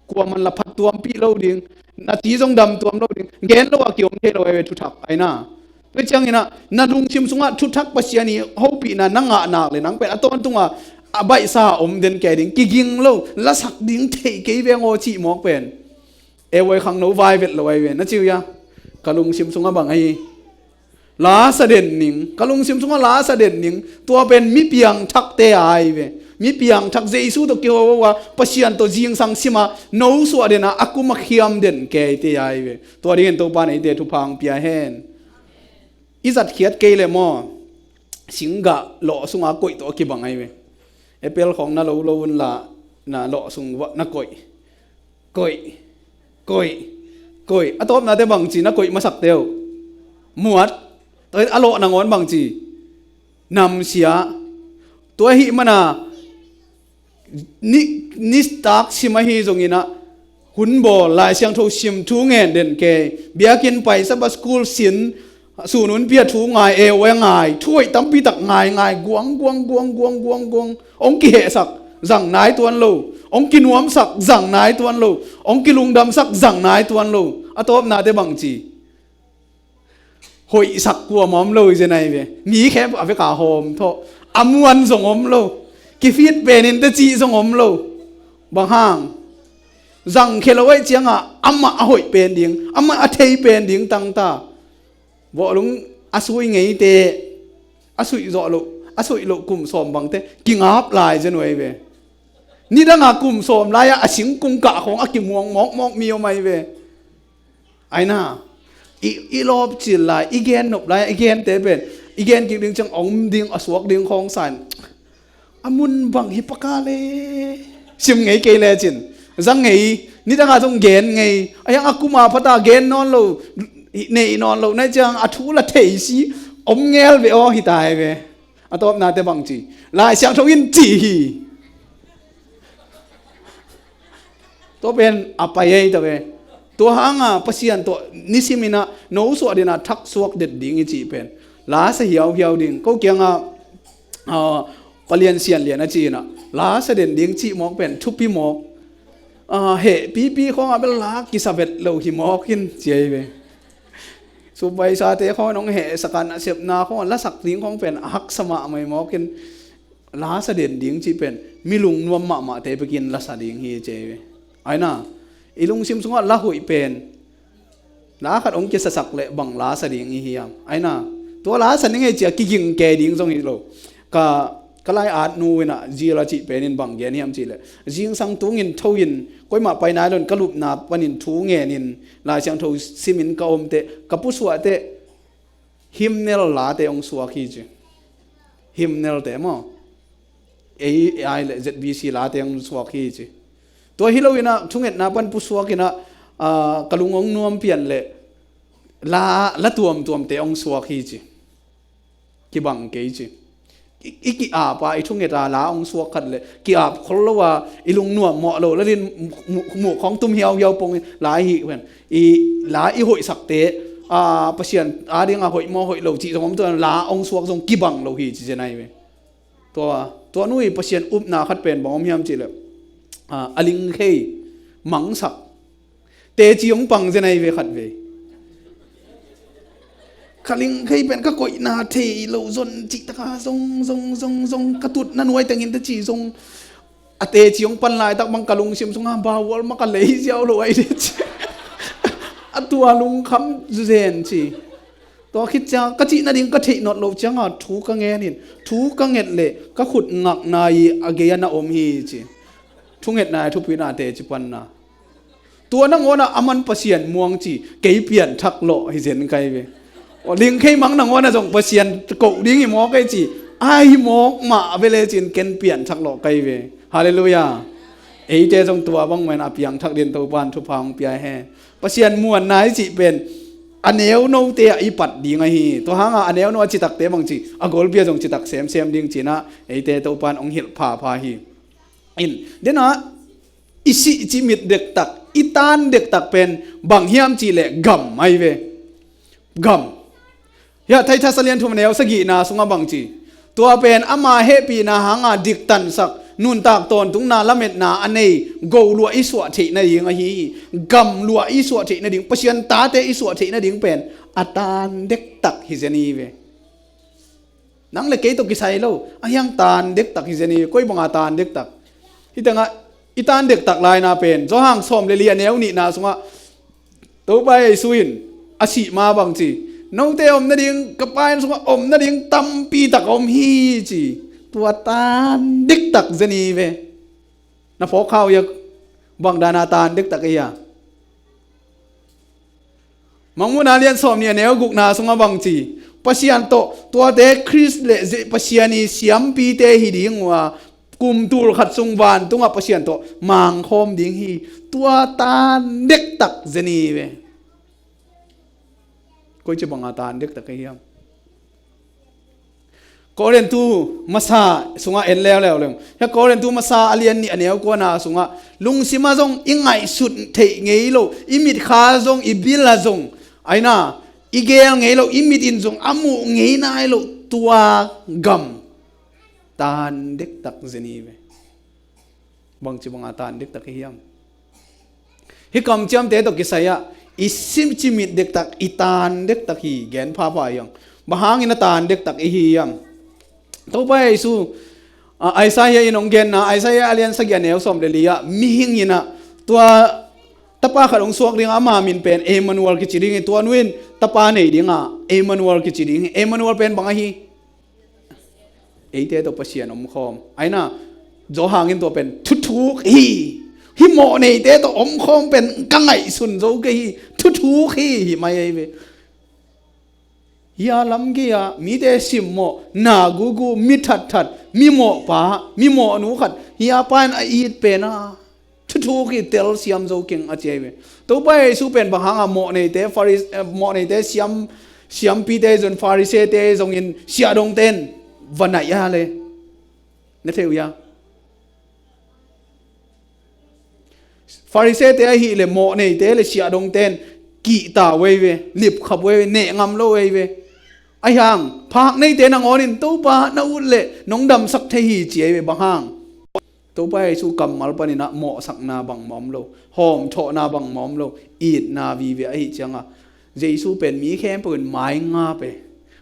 kuaman la phat tuampih lo ding, na ci zong dam tuam lo ding, gen lo a kiom thei lo e ve thuthak aina. Tua cianginah na lungsim sungah thuthak Pasian i hopihna na ngah nak le nang pen a tawntungah a baihsa a om den kei ding, kiging lo, lasak ding thei kei veng aw cih mawk pen e voi khangno vai vet lo ahi ve, na ciu ia. Ka lungsim sungah bang ahi? Lasa den ning, ka lungsim sungah lasa den ning. Tua pen mi piangthakte ahi ve. Mi piangthak Jesu tawh kiho a, Pasian tawh zingsang sima no suah dena a kuma khiam den keite ahi ve. Tua dingin Topa in eite thupha hong pia hen. I zatkhiat kei le maw, singgah lawh sunga koih tawh a kibang ahi ve. Apple khawng na lo lo unla na lawh sung na koih. Koih, koih, koih. A tawpnate bangci na koih masakte uh? Muat. Tua a lawh nangawn bangci? Namsia. Tua ahih mana ni, nitak sim ahi zonginah hun bawl, Lai Siangtho sim, thu ngen den kei, biakinn pai, Sabbath school sin, sunun pia thu ngai, e ue ngai, thu hoih tampitak ngai ngai, guang guang guang guang guang guang. Hong kihehsak zang nai tuan lo, hong kinuamsak zang nai tuan lo, hong kilungdamsak zang nai tuan lo. A tawpnate bangci? Hoihsak kuama om lo hi zen ahi ve. Mi khempeuh a veka hawm thawh, a muan zong om lo, kifit penin tecih zong om lo. Bang hang? Zangkhia lo aih cianga amah a hoih pen ding, amah a thei pen ding tangta. Vawhlung a sui ngeite, a suih zawh loh, a suih loh kum sawm bangte kingap lai zen uh ahi ve. Nidanga kum sawm lai-a a singkung kah khawng a kimuang mawkmawk mi om ahi ve. Aina, i, i lawpcil lai, i gennop lai, i gente pen, i gen kik ding ciang om ding, a suak ding khawng sa in. A mun bang hi paka le. Sim ngei kei lecin. Zang ngei, nidanga zong gen ngei. A hiang a kuma phata gen nawn lo, nei nawn lo, nai ciang a thu la thei si, om ngel ve aw hi ta hi ve. A tawpnate bang ci. Lai Siangtho in ci hi. Tua pen a pai ei ta ve. Tua hanga Pasian tawh nisiminah no suah dinah thak suak det ding i cih pen. La sa hiauhiau ding. Ko kiangah, ah, palian sian lian a ci inah. La sa den ding cih mawk pen. Thupi mawk. Ah, heh pipi khawngah bel la kisa vet lo hi mawk in ci ei ve. Supaisate khawng nong heh sakan a sepna khawng la sak ding khawng pen a haksa mahmah hi mawk in. La sa den ding cih pen mi lungnuam mahmahte bekin la sa ding hi ci ei ve. Aina, i lungsim sungah la hoih pen la khat hong kisasak leh bang la sa ding i hiam? Aina, tua la sa ning ei cia kiging ke ding zong hi lo. Ka, ka lai-at nu inah zil a cih pen in bang gen hiam cih leh, zingsang tungin tho in koimah pai nai lo in ka lupna panin thu ngen in Lai Siangtho simin ka omte, ka pusuahte, hymnal late hong suak hi ci. Hymnal te maw? A I le Z B C late hong suak hi ci. Tua hi lo inah thungetna pan pusuak inah, ah, ka lung hong nuam pian le la, la tuamtuamte hong suak hi ci. Kibang kei ci. I, i ki-ap a, i thungeta la hong suak khat le ki-ap khol lo a, i lungnuam mawh lo la din mu, mu, muh khawng tum hiauhiau pong in la hi pen. I la i hoihsakte, a, Pasian a dinga hoih maw hoih lo cih zong om tua la hong suak zong kibang lo hi ci zen ahi ve. Tua, tua nui Pasian upna khat pen bang om hiam cih leh, a, a lingkhei mangsak. Teci hong pang zen ahi ve khat ve. Ka lingkhei pen ka koihna thei lo zon cih taka zong, zong, zong, zong, ka tutna nuai tengin teci zong. A teci hong pan laitak bang ka lungsim sunga bawal mah ka lei ziau lo ahi de ci. A tua lungkham zen ci. Tua khit ciang ka cih nading ka theih not loh cianga thu ka ngen in. Thu ka nget leh ka khut ngakna i a gei a na om hi ci. Thungetna i thupina teci panna. Tua nangawnah a man Pasian muang ci, kei pianthak lawh hi zen kai ve. Aw, lingkhei mang nangawnah zong Pasian koh ding hi mawk ei ci, a hi mawk mah a vele cin ken pianthak lawh kai ve. Halleluiah. Eite zong tua bangmah in a piangthak din Topan thupha hong pia hen. Pasian muanna i cih pen a neunote ah i pat ding ahi. Tua hanga a neuno a citakte bang ci, a golpi ah zong citak semsem ding cinah eite Topan hong hilh phapha hi. In, denah i sih cimit dektak, i tan dektak pen bang hiam cih leh gam ahi ve. Gam. Hiah Titus a lian thum a neu sagihna sungah bang ci. Tua pen ama hehpihna hanga diktansak, nuntak tawntungna lametna a nei, go luah i suah theih nading ahi hi. Gam luah i suah theih nading, Pasian tate i suah theih nading pen a tan dektak hi zen hi ve. Nang le kei tawh kisai lo, a hiang tan dektak hi zen hi, koi banga tan dektak. Hi tengah i tan dektak laina pen Johan sawm le li a neu nihna sungah Topa Jesu in a sih ma bang ci, note om nading, ka Pa inn sungah om nading tampi tak om hi ci. Tua tan dektak zen hi ve. Na phawk kha uh hia, bang dana tan dektak hi hia? Mangmuhna lian sawm nih a neu gukna sungah bang ci, Pasian tawh tuate Khrist le Pasian i siampite hi ding uh a, kum tul khat sung vantungah Pasian tawh mangkhawm ding hi. Tua tan dektak zen hi ve. Koici banga tan dektak hi hiam? Korintu masa sungah en leuleu leng. Hia Korintu masa a lian nih a neu kuana sungah lungsima zong i ngaihsut theih ngei lo, i mitkha zong, i bila zong, aina, i gel ngei lo, i mit in zong a muh ngei nai lo tua gam tan dektak zen hi ve. Bangci banga tan dektak hi hiam? Hih kamciamte tawh kisai-ah i sih cimit dektak, i tan dektak hi gen phapha hiam? Bang hangin a tan dektak i hi hiam? Topa Jesu, a, Isaiah in hong genna, Isaiah a lian sagih a neu sawm le li-ah mihing inah tua tapa khat hong suak dingah ama min pen Emmanuel kici ding hi. Tua nu in tapa nei dingah Emmanuel kici ding hi. Emmanuel pen bang ahi? Eite tawh Pasian omkhawm. Aina, Johan in tua pen thuthuk hi. Hih mawhneite tawh omkhawm pen ka ngaihsun zo kei hi. Thuthuk hi, hi mai ahi ve. Hia lam gei-a mite simmawh, na gugu, mi thatthat, mi mawhpa, mi mawhnu khat hia pa in a it pen a, thuthuk hi, telsiam zo keng a ci ahi ve. Topa Jesu pen bang hanga mawhneite, Faris-, eh, mawhneite siam, siampite zong, Farisee-te zongin siahdongte in va naih a le? Na thei uh hia? Farisee-te ahih leh mawhneite le siahdongte in kihta uh ahi ve, lipkhap uh ahi ve, neh ngam lo uh ahi ve. Ahi hang phak neite nangawn in Topa na ut leh nong damsak thei hi ci ahi ve. Bang hang? Topa Jesu kammal panin ah mawhsakna bangmah om lo, hawmthawhna bangmah om lo, itna vive ahih cianga Jesu pen mi khempeuh in maingap e.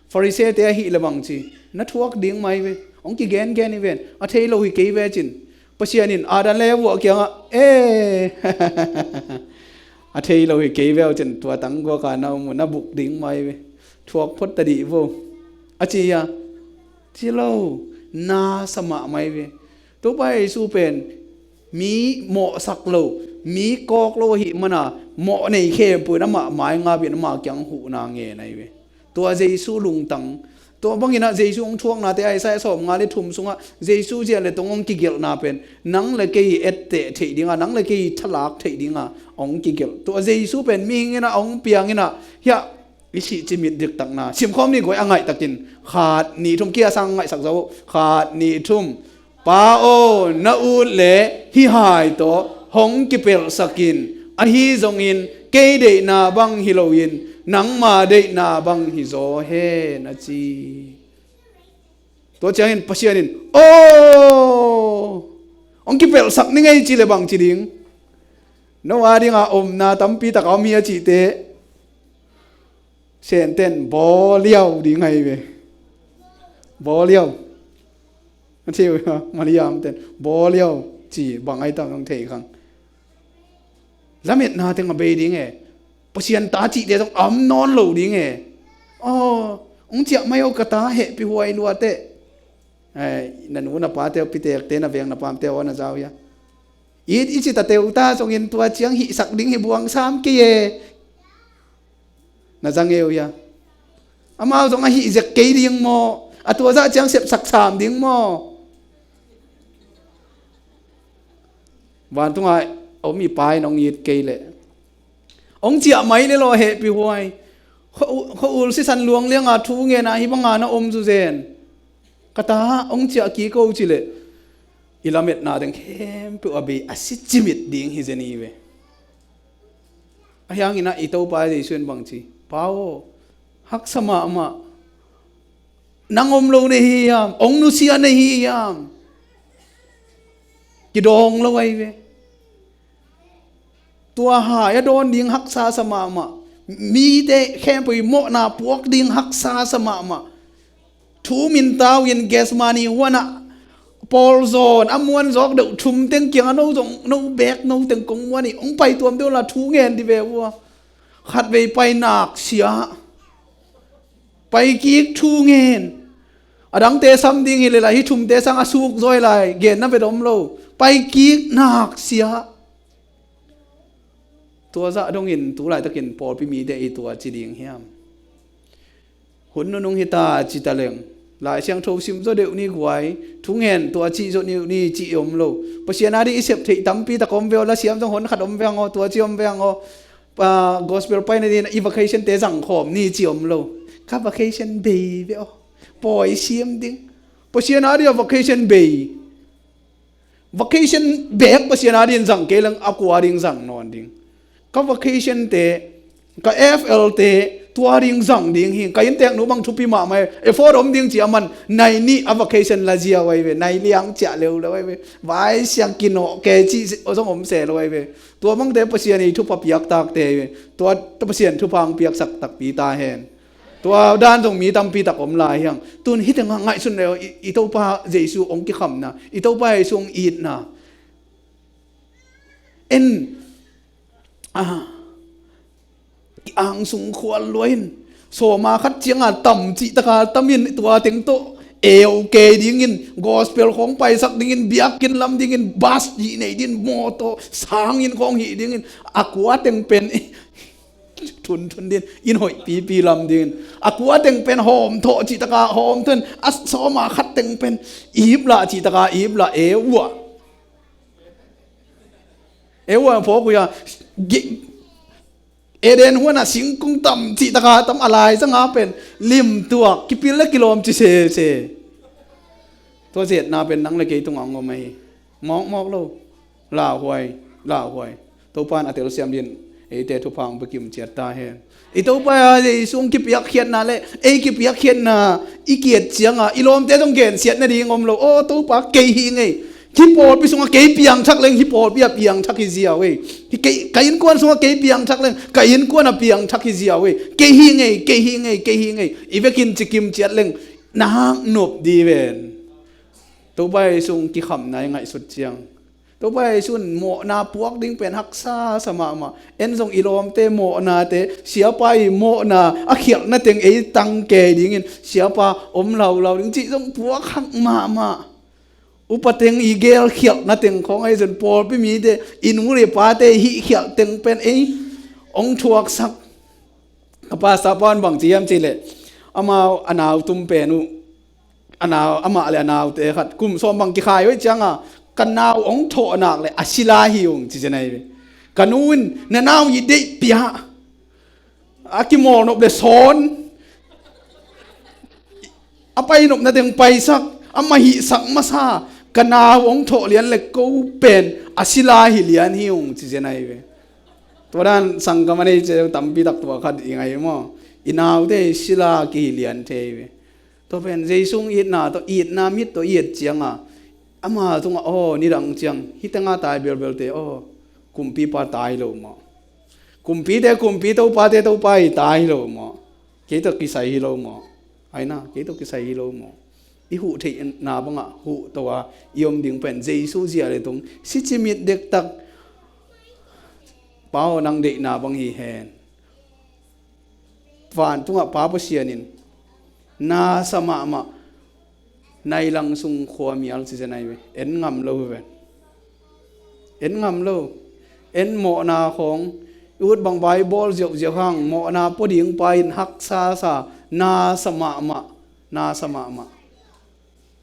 Farisee-te ahih leh bang ci? Na thuak ding mah hi ve. Hong kigengen hi ven. A thei lo hi kei ve cin, Pasian in Adam le Eva kiangah, e, a thei lo hi kei ve uh cin, tua tangguaka na om uh, na buk ding mah hi ve. Thuak phot ta dih vo, a ci hia? Ci lo. Nasa mahmah hi ve. Topa Jesu pen mi mawhsak lo, mi kawk lo ahih mana mawhnei khempeuh in amah maingap in ama kiang huhna ngen ahi ve. Tua Jesu lungtang. Tua bangin ah Jesu hong thuaknate, Isaiah sawmnga le thum sungah Jesu ziah le tong hong kigelhna pen nang le kei etteh theih dinga, nang le kei thalak theih dinga hong kigelh. Tua Jesu pen mihing in ah hong piang in ah, hiah i sih cimit diktakna simkhawm ni guai. A ngaihtakin khat nih thum, kia sang ngaihsak zo. Khat nih thum. Pa aw, na ut leh hih hai tawh hong kipelhsak in. Ahi zongin kei deihna bang hi loin nangma deihna bang hi zaw hen, a ci. Tua ciangin Pasian in, aw, hong kipelhsak ning ei ci le bang ci ding? No a dinga omna tampi taka om hi a cihte Sente in bawliau ding ahi ve. Bawliau. A ci uh, Mariam ten bawliau ci bang ahi tam hong thei khang. Lametna teng a bei ding e. Pasian ta cihte zong a om nawn lo ding e. Aw, hong ciah mai aw ka ta, hehpih huai lua teh. Ai, na nu na pate uh, pitekte, na veng na pamte aw na za uh hia? It i ci ta teuh ta zongin tua ciang hihsak ding hi buang sam kei e. Na za ngei uh hia? Amau zong a hih zek kei ding maw? A tua zah ciang sepsak sam ding maw? Vantunga om i Pa in hong it kei leh, hong ciah mai le law, hehpih huai. Khua-, khua-ul sisan luang lianga thu ngena hih banga na om zuzen. Ka ta, hong ciah kik o ci leh, i lametna teng khempeuh a bei a si cimit ding hi zen hi ve. Ahi hangin ah i Topa Jesu in bang ci? Pa aw, haksa mahmah. Nang om lo na hi hiam? Hong nusia na hi hiam? Kidawng lo ahi ve. Tua hai a dawn ding haksa sa mahmah. Mite khempeuh i mawhna puak ding haksa sa mahmah. Thu minta uh in Gethsemane huanah pawl zawn a muan zawk deuh thum teng kiangah, no zong, no beek no teng kong muan hi, hong pai tuam deuh la thu ngen dih ve uh a. Khatvei pai nak sia. Pai kik thu ngen. A dangte sam ding hi leh lai, hih thumte sang a suk zaw lai, genna vet om lo. Pai kik nak sia. Tua zah dongin tu laitakin pawlpi mite i tua ci ding hiam? Hun nunung hi ta ci ta leng, Lai Siangtho sim zaw deuh ni guai, thu ngen tua cih zaw deuh ni cih om lo. Pasian a ding i sep theih tampi tak om ve aw, la siam zong hon khat om veng aw, tua ci om veng aw. Ah, gospel paina dingin i vacation te zang khawm ni ci om lo. Ka vacation bei ve aw. Pawi siam ding. Pasian a ding a vacation bei. Vacation beek Pasian a dingin zang kei leng a kua ding zang nawn ding? Ka vacation te, ka F L te, tua ding zang ding hi. Ka innteknu bang thupi mahmah hi. Effort om ding ci a man, nai nih a vacation la ziau ahi ve. Nai liang ciah leuleu ahi ve. Vaisiang kinawh kei cih zong om se lo ahi ve. Tua bangte Pasian i thupha piak takte ahi ve. Tua Pasian thupha hong piaksak takpi ta hen. Tua dan zong mi tampi tak om lai hiang. Tun hih tengah ngaihsun le aw, i, i Topa Jesu hong kikhamna, i Topa Jesu hong itna. En, a, ki-angsung khual lua in, sawma khat cianga tam cih taka tam in, tua teng tawh eu kei dingin, gospel khawng paisak dingin, biakinn lam dingin, bus hih nei dingin, mawtaw sangin khawng hih dingin, a kua teng pen thunthun dingin, in hoih pipi lam dingin, a kua teng pen hawmthawh cih taka hawmthawh in, a sawma khat teng pen iplah cih taka iplah, eu uh a. Eu uh a phawk uh a, Eden huanah singkung tam cih taka tam, a laizanga pen limtuak, kipil le kilawm ci sese. Tua zetna pen nang le kei tungah hong om ahi. Mawkmawk lo. Lauhuai, lauhuai. Topa in a telsiam dingin eite thupha hong pia kimciat ta hen. I Topa Jesu hong kipiakkhiatna le ei kipiakkhiatna i kiet cianga i lawmte zong gensiat nading om lo. Aw Topa, kei hi ngei. Hih pawlpi sungah kei piangthak leng hih pawlpi ah piangthak hi ziau ei. Hih kei, ka innkuan sungah kei piangthak leng ka innkuan ah piangthak hi ziau ei. Kei hi ngei, kei hi ngei, kei hi ngei. I vekin ci kimciat leng na hak nop di ven. Topa Jesu hong kikhamna i ngaihsut ciang, Topa Jesu in mawhna puak ding pen haksa sa mahmah. En zong i lawmte mawhnate, siapa i mawhna a khialhna teng ei tang kei dingin, siapa om laulau ding cih zong puak hak mahmah. Upa teng i gel khialhna teng khawng ahi zong, pawlpi mite, i nu le pate hih khialh teng pen ei hong thuaksak. Ka pastor pa in bang ci hiam cih leh, amau a nau tum pen uh, a nau, amah le a naute khat kum sawm bang kikhai uh cianga, ka nau hong thawh nak le a sila hi ung ci zen ahi ve. Ka nu in, na nau i deih pia, a kimawlnop le sawn, a painopna teng paisak, a mahihsak masa, ka nau hong thawh lian le ko pen a sila hi lian hi ung ci zen ahi ve. Tua dan sanggam a nei ci tampi tak tua khat i ngah hi maw. I naute sila kihi lian thei ve. Tua pen Jesu hong itna tawh, itna mit tawh i et cianga, ama tungah aw nidang ciang hih tenga tai belbelte aw, kumpipa tai lo maw. Kumpite kumpi, topate topa hi tai lo maw. Kei tawh kisai hi lo maw. Aina, kei tawh kisai hi lo maw. I huh theihna bangah huh to a i om ding pen Jesu zia le tung sicimit dektak. Pa aw, nang deihna bang hi hen. Vantungah Pa Pasian in nasa mahmah nai lang sung khua mial ci zen ahi ve. En ngam lo hi ve. En ngam lo. En mawhna khawng i ut bang Bible ziauziau hang mawhna pua ding pa in haksa sa, nasa mahmah, nasa mahmah.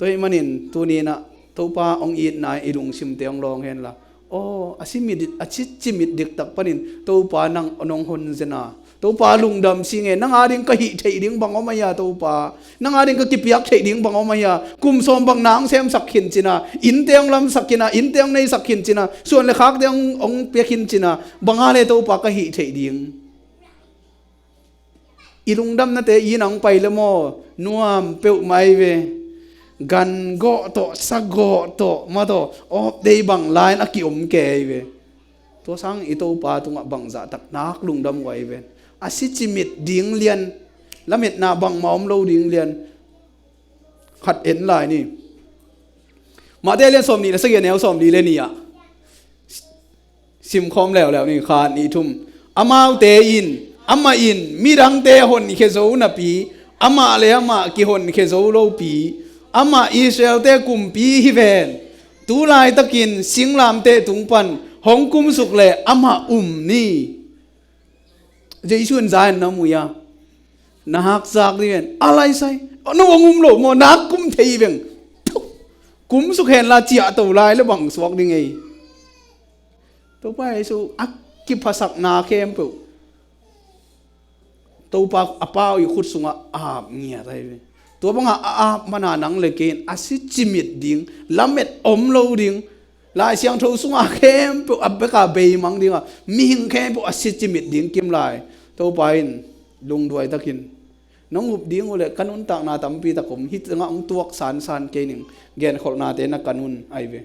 Tua ahih manin tuni-in ah Topa hong itna i lungsimte hong lawng henla. Aw, a cimit, a ci, cimit diktak panin Topa nang nong hon zen a, Topa lungdam sing e, nang ading ka hih theih ding bang om ahi a Topa, nang ading ka kipiak theih ding bang om ahi a, kum sawm bang na hong semsak khin cin a, innte hong lamsak khin a, innte hong neisak khin cin a, suan le khakte hong, hong pia khin cin a, bang a le Topa ka hih theih ding. I lungdamnate i nang pai le maw, nuam peuhmah ahi ve. Gan gawh tawh, sa gawh tawh, ma tawh, off day bang lai-in a kiom kei ahi ve. Tua sang i Topa tungah bangzah tak nak lungdam uh ahi ve. A si cimit ding lian, lametna bangmah om lo ding lian. Khat en lai ni. Matthai lian sawmnih le sagih, a neu sawmli le nih ah. Simkhawm leuleu ni, khat, nih, thum. Amaute in, amah in midangte honkhia zo napi, amah le amah kihonkhia zo lopi, amah Israel-te kumpi hi ven. Tu laitakin singlamteh tung pan hong kumsuk le amah um ni. Jesu in za in na muh a, na hakzak ding ven. A laisai, no hong um lo maw, nak kum thei veng. Kumsuk henla ciahto lai le bang suak ding ei. Topa Jesu a kiphasakna khempeuh Topa a Pa i khut sungah a ap ngiat ahi ve. Tua bangah a ap mana nang le kei in a si cimit ding, lamet om lo ding. Lai Siangtho sungah khempeuh a beka beimang dingah mihing khempeuh a si cimit ding kim lai. Topa in lungduai takin nong up ding uh le ka nuntakna tampi tak om, hih tengah hong tuak sansan kei ning, genkholhnate na ka nun ahi ve.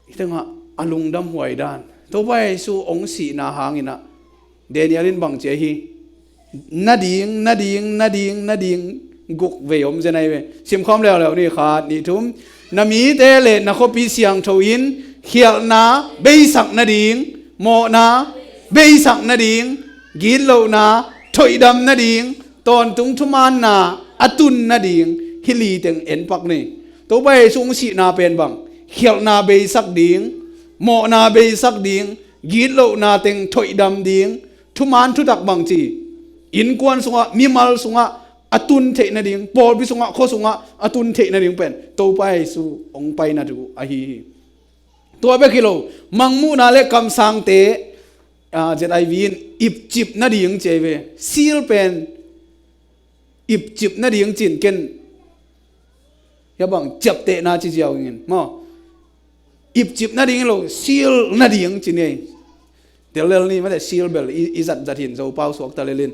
Hih tengah a lungdam huai dan. Topa Jesu hong sihna hangin ah Daniel in bang ci ahi? Nading, nading, nading, nading guk vei om zen ahi ve. Simkhawm leuleu ni, khat, nih, thum. Na mite le na khuapi siangtho in khialhna beisak nading, mawhna beisak nading, gitlohna thoihdam nading, tawntung thumaanna a tun nading, Hih li teng en pak ni. Topa Jesu hong sihna pen bang, khialhna beisak ding, mawhna beisak ding, gitlohna teng thoihdam ding, thuman thutak bangci, innkuan sungah, mimal sungah a tun theih nading, pawlpi sungah, khua sungah a tun theih nading pen Topa Jesu hong paina thu ahi hi. Tua bek hi lo, mangmuhna le kamsangte, ah, Z I V in ipcip nading ci ahi ve. Seal pen ipcip nading cin ken hia bang ciaptehna ci ziau ingin maw? Ipcip nading lo, seal nading ci ni. Tel lel ni mate, seal bel i, i zat zat hin Zopau suakta lelin.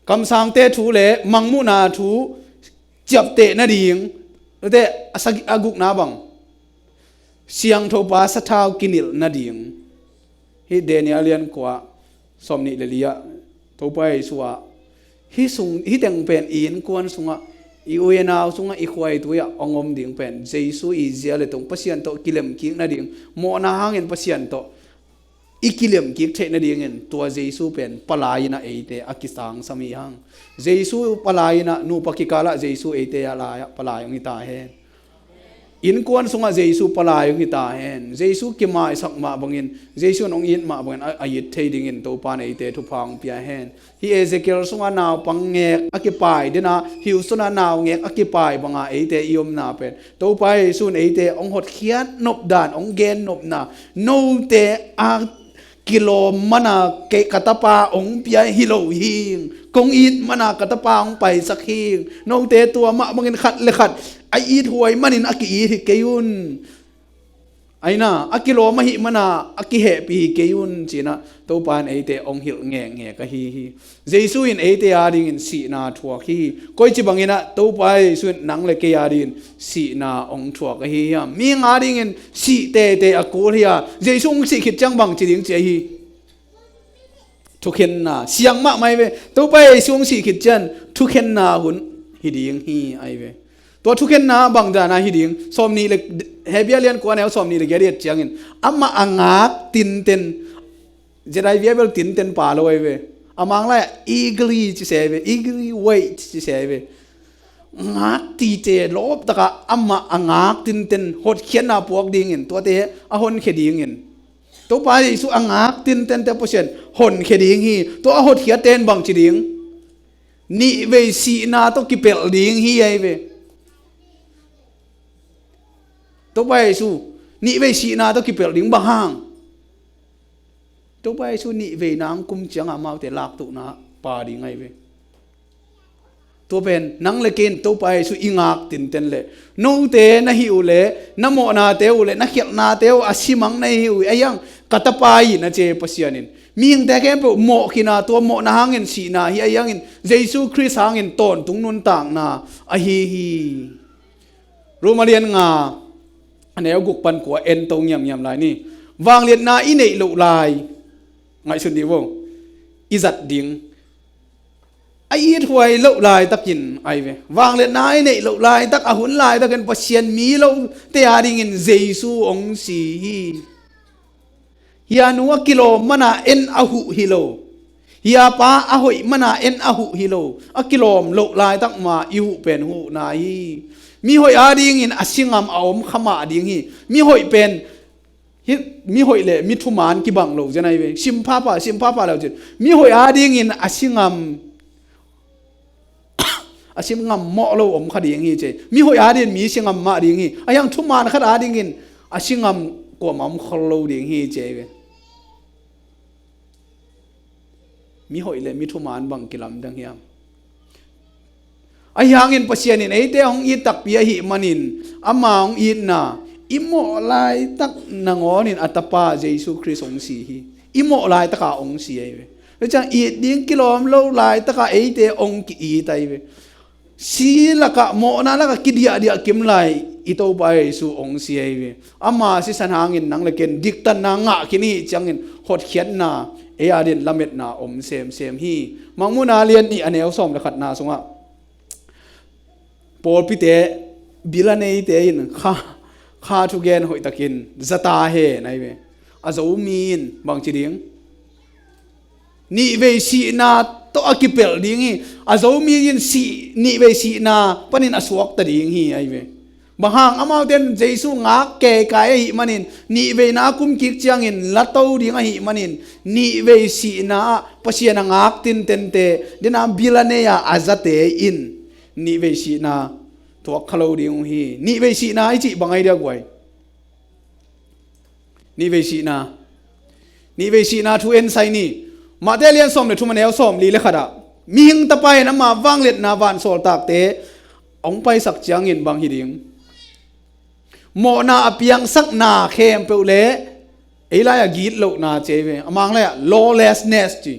Kamsangte thu le mangmuhna thu ciapteh nading, te a sagi-, a gukna bang, siangthopa sathau kinilh nading. Hih Daniel lian kua, sawmnih le li ah, Topa Jesu ah, hih sung, hih teng pen i innkuan sungah, i u i nau sungah, i khua i tui ah hong om ding pen Jesu i zia le tung Pasian tawh kilemkik nading, mawhna hangin Pasian tawh i kilemkik theih nadingin tua Jesu pen palai in ah eite a kisangsam hi hang. Jesu palai in ah nupa kikalah Jesu eite a lai ah palai hong hi ta hen. Innkuan sungah Jesu palai hong hi ta hen. Jesu kimaisak mah bangin, Jesu in hong it mah bangin a, a it thei dingin Topa in eite thupha hong pia hen. Hih Ezekiel sungah naupang ngek a kipai dena, Houston ah nau ngek a kipai banga eite i omna pen Topa Jesu in eite hong hotkhiat nop dan, hong gen nopna, note a kilawm mana kei ka tapa hong pia hi lo hing, kong it mana ka tapa hong paisak hing, note tua mah bangin khat le khat a it huai manin a ki-it hi kei un. Aina, a kilawm ahih mana a kihehpih hi kei un, cinah Topa in eite hong hilh ngekngek ahi hi. Jesu in eite adingin sihna thuak hi. Koici banginah Topa Jesu in nang le kei adingin sihna hong thuak ahi hiam? Mihing adingin sih teitei a kul hi a, Jesu hong sih khit ciang bang ci ding ci ahi? Thukhenna, siang mahmah hi ve. Topa Jesu hong sih khit ciang thukhenna hun hi ding hi ahi ve. Tua thukhenna bangdana hi ding, sawmnih le, Hebrew lian kua neu sawmnih le giat ciangin, amah a ngak tinten, Z I V ah bel tinten pa lo ahi ve. A Mang lai ah eagerly ci se ahi ve, eagerly wait ci se ahi ve. Ngak tite lawptaka amah a ngak tinten hotkhiatna puak dingin, tuate a honkhia dingin, Topa Jesu a ngak tintente Pasian honkhia ding hi. Tua a hotkhiatte in bang ci ding? Nihvei sihna tawh kipelh ding hi ahi ve. Topa Jesu nihvei sihna tawh kipelh ding bang hang? Topa Jesu nihvei nang kum cianga amaute laktuhna pa ding ahi ve. Tua pen nang le kei in Topa Jesu i ngak tinten le, note na hih uh le, na mawhnate uh le, na khialhnate uh a simang na hih uh, a hiang ka tapa hi na ci Pasian in. Mihingte khempeuh mawh khin a, tua mawhna hangin sihna hi, a hiangin Jesu Khrist hangin tawntung nuntakna ahi hi. Roma lian nga, a neu guk pan kua en to ngiamngiam lai ni. Vangliatna i neih loh lai, ngaihsun dih vo, i zat ding. A it huai loh laitakin ahi ve. Vangliatna i neih loh laitak, a hun laitakin Pasian mi lote adingin Jesu hong si hi. Hia nu a kilawm mana en a huh hi lo. Hia pa a hoih mana en a huh hi lo. A kilawm loh laitak ma i huh pen huhna hi. Mi hoih adingin a si ngam a om kha mah ding hi. Mi hoih pen, hi, mi hoih le mi thuman kibang lo zen ahi ve. Sim phapha, sim phapha lo cin. Mi hoih adingin a si ngam, a si ngam mawh lo om kha ding hi ci. Mi hoih adingin mi si ngam mah ding hi. A hiang thuman khat adingin a si ngam kuamah om khol lo ding hi ci ahi ve. Mi hoih le mi thuman bang kilamdang hiam? A hiangin Pasian in eite hong it takpi ahih manin, ama hong itna, i mawh laitak nangawnin a tapa Jesu Khrist hong si hi. I mawh laitaka hong si ahi ve. Tua ciang it ding kilawm lo laitaka eite hong ki-it ahi ve. Si lakah, mawhna lakah kidiahdiah kim lai i Topa Jesu hong si ahi ve. Ama sisan hangin nang le ken diktatna ngah khin i hih ciangin hotkhiatna, ei adin lametna om semsem hi. Mangmuhna lian nih a neu sawm le khatna sungah pawlpite, bil a neite in kha, kha thugen hoihtakin zata hen ahi ve. A Zomi in bangci ding? Nihvei sihna tawh a kipelh ding hi. A Zomi in sih, nihvei sihna panin a suakta ding hi ahi ve. Bang hang, amaute in Jesu ngak keikai ahih manin, nihveina a kum kik ciangin lato ding ahih manin, nihvei sihna ah Pasian a ngak tintente, dena bil a nei a, a zate in nihvei sihna tuak kha lo ding uh hi. Nihvei sihna i cih bang ahi dia guai? Nihvei sihna. Nihvei sihna thu en sai ni. Mate lian sawm le thum, a neu sawm li le khat ah, mihing Tapa in ama vangliatna vansawltakte hong paisak ciangin bang hi ding? Mawhna a piangsakna khempeuh le ei lai-ah gitlohna ci ahi ve. A Mang lai-ah lawlessness ci.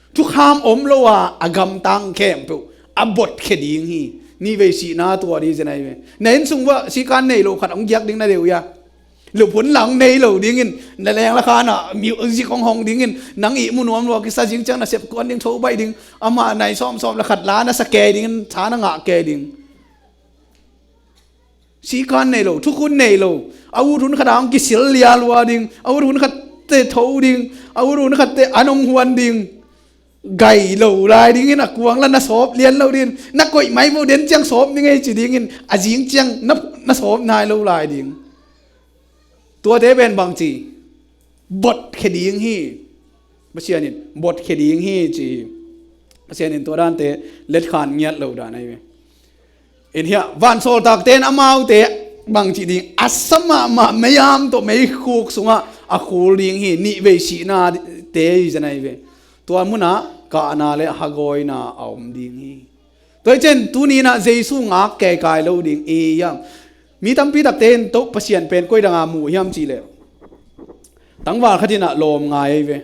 Thukham om lo a, a gamtang khempeuh a botkhia ding hi. Nihvei sihna tua ding zen ahi ve. Na inn sung uah sikan nei lo khat hong giak ding na deuh hia? Luphun lang nei lo dingin, na leng la khan ah music hong hong dingin, nang ihmu nuam lua kisa, zing ciang na sep kuan ding, tho baih ding, amah nai sawmsawm le khat la na sa kei dingin, tha na ngah kei ding. Sikan nei lo, thukhun nei lo, a ut hun khat ah hong kisil lia lua ding, a ut hun khat te tho ding, a ut hun khat te an hong huan ding. Gai lo lai dingin, a kuang la na sawp lian lo dingin, na koih mai vo den ciang sawp ni ngei ci dingin, a zing ciang na, na sawp nai lo lai ding. Tuate pen bang ci? Botkhia ding hi. Pasian in botkhia ding hi ci hi. Pasian in tua dante letkhan ngiat lo dan ahi ve. In hiah vansawltakte in amaute bang ci ding? A sa mahmah meiam tawh meikhuk sungah a khul ding hi. Nihvei sihnate hi zen ahi ve. Tua munah kahna le hagawina a om ding hi. Tua hi ciang tuni-in ah Jesu ngak keikai lo ding i hiam? Mi tampi takte in Topa Pasian pen koi danga mu hiam cihleh, tangval khat in ah lawm ngai ahi ve.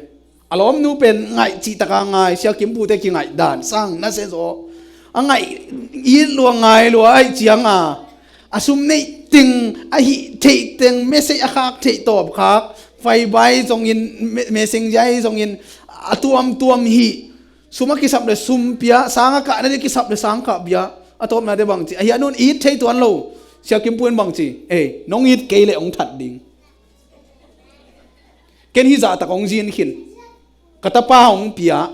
A lawmnu pen ngaih cihtaka ngai, siakimpute kingaih dan sang nasia zaw. A ngaih it lua ngai lua ahih cianga, a sum neih teng, a hih theih teng, message a khak theih tawp khak, faibai zongin, me-, messenger zongin, a tuamtuam hih, sum a kisap le sum pia, sang a kahna ding kisap le sang kah pia, a tawpnate bang ci? A hiah nun it thei tuan lo, siakimpu in bang ci? Ei, nong it kei leh hong that ding. Ken hih zahtak hong zin khin. Ka tapa hong pia.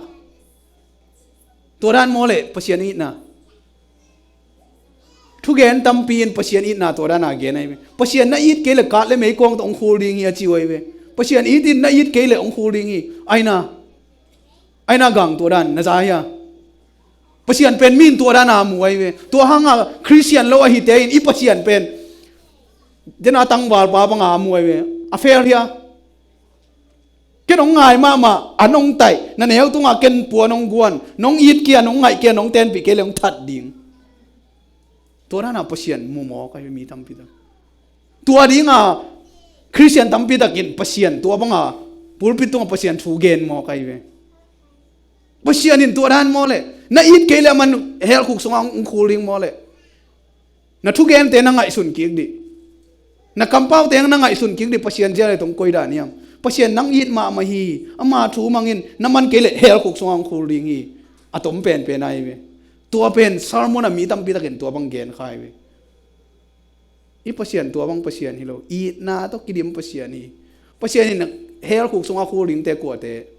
Tua dan maw leh Pasian itna? Thugen tampi in Pasian itna tua dana gen ahi ve. Pasian na it kei leh kat le meikuang tawh hong khul ding hi a ci uh ahi ve. Pasian it in na it kei leh hong khul ding hi. Aina, aina gang tua dan na za hia? Pasian pen mi in tua dana mu ahi ve. Tua hanga Khristian lo ahite in i Pasian pen dena tangvalpa banga mu ahi ve. A fel hia? Ken hong ngai mahmah, an hong taih, na neu tungah ken puan hong guan, nong it kei a, nong ngaih kei a, nong tenpih kei leh hong that ding. Tua dana Pasian mu mawk ahi ve mi tampi tak. Tua dinga Khristian tampi takin Pasian tua banga pulpit tungah Pasian thu gen mawk ahi ve. Pasian in tua dan maw leh, na it kei leh a man hell khuk sungah hong khul ding maw leh? Na thugente na ngaihsun kik dih. Na kampaute na ngaihsun kik dih, Pasian zia le tong koi dan hiam? Pasian nang it mahmah hi, ama thu mangin, na man kei leh hell khuk sungah hong khul ding hi. A tom penpen ahi ve. Tua pen sermon a mi tampi takin tua bang gen kha ahi ve. I Pasian tua bang Pasian hi lo, itna tawh kidim Pasian hi. Pasian in hell khuk sungah khul dingte kuate?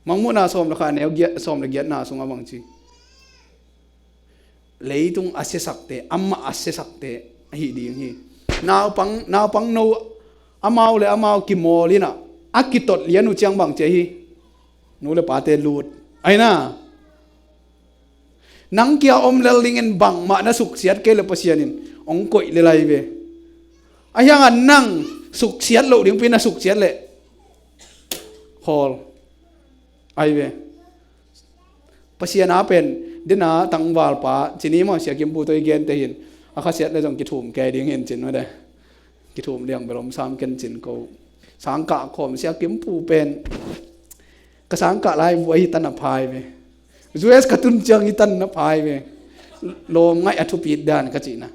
Mangmuhna sawm le khat, neu giat, sawm le giatna sungah bang ci? Leitung a siasakte, amah a siasakte ahi ding hi. Naupang, naupang no amau le amau kimawl in ah, a kitot lian uh ciang bang ci ahi? Nu le pate lut. Aina. Nang kia om lel dingin bangmah na suksiat kei leh Pasian in hong koih lel ahi ve. Ahi hangin nang suksiat loh dingpi na suksiat leh khawl ahi ve. Pasian a pen dena tangvalpa, cini maw, siakimpu tawh i gente hin, a khasiat le zong kithum kei ding hin cin mah de. Kithum liang bel om sam ken cin ko. Sangkah khawm siakimpu pen, ka sangkah lai bu ahi tan a phai ve. U S ka tun ciang hi tan a phai ve. Lawm ngaih a thupit dan ka cihna.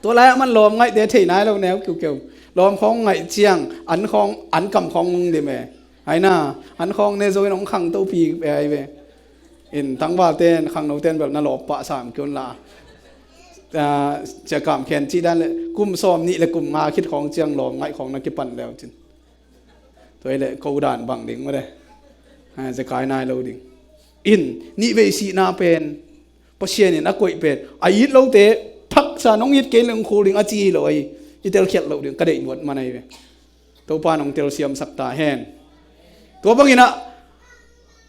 Tua lai-ah man lawm ngaihte thei nai lo neu kiukeu. Lawm khawng ngaih ciang, an khawng, an kam khawng dim e. Aina, an khawng ne zo in hong khangto pi e ahi ve. In tangvalte in, khangnote in bel na lawp pah sam kiun la. Ah, Sia Kam Khen cih dan le, kum sawm nih le kum nga khit khawng ciang lawm ngaih khawng na kipan leu cin. Tua hi leh ko dan bang ding mah de. Zekai nai lo ding. In nihvei sihna pen Pasian in a koih pen a it lote, thaksa nong it kei leng khul ding a ci hi lo ahi. Kitel khiat lo ding ka deih nuat man ahi ve. Topa nong telsiamsak ta hen. Tua banginah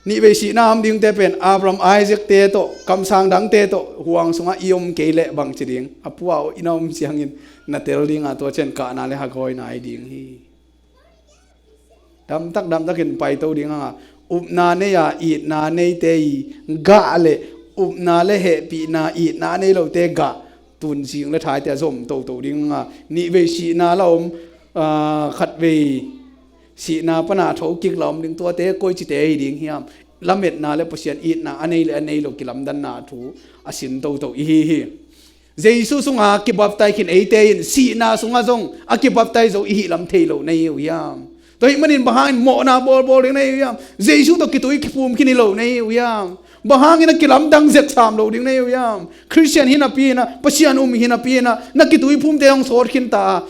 nihvei sihna om dingte pen Abraham, Isaac te tawh, kamsang dangte tawh huang sungah i om kei leh bangci ding? A pua uh i na om siangin na tel dinga tua cian kahna le hagawi nai ding hi. Damtak damtakin paito ding hanga upna nei-a itna neite i gah le upna le hehpihna itna nei lote gah tunzing le thaite a zom toto ding hanga nihvei sihna la om, aa, khatvei sihna pana thokik la om ding tuate koicite hi ding hiam? Lametna le Pasian itna a nei le a nei lo kilamdanna thu a sin toto i hi hi. Jesu sunga kibaptai khin eite in sihna sunga zong a kibaptai zo i hih lam thei lo na hi uh hiam? Tua hih manin bang hangin mawhna bawlbawl ding na hi uh hiam? Jesu tawh kitui kiphum khin hi lo na hi uh hiam? Bang hangin a kilamdang zetsam lo ding na hi uh hiam? Khristian hi napi inah, Pasian um hi napi inah na kitui phumte hong sawt khin ta a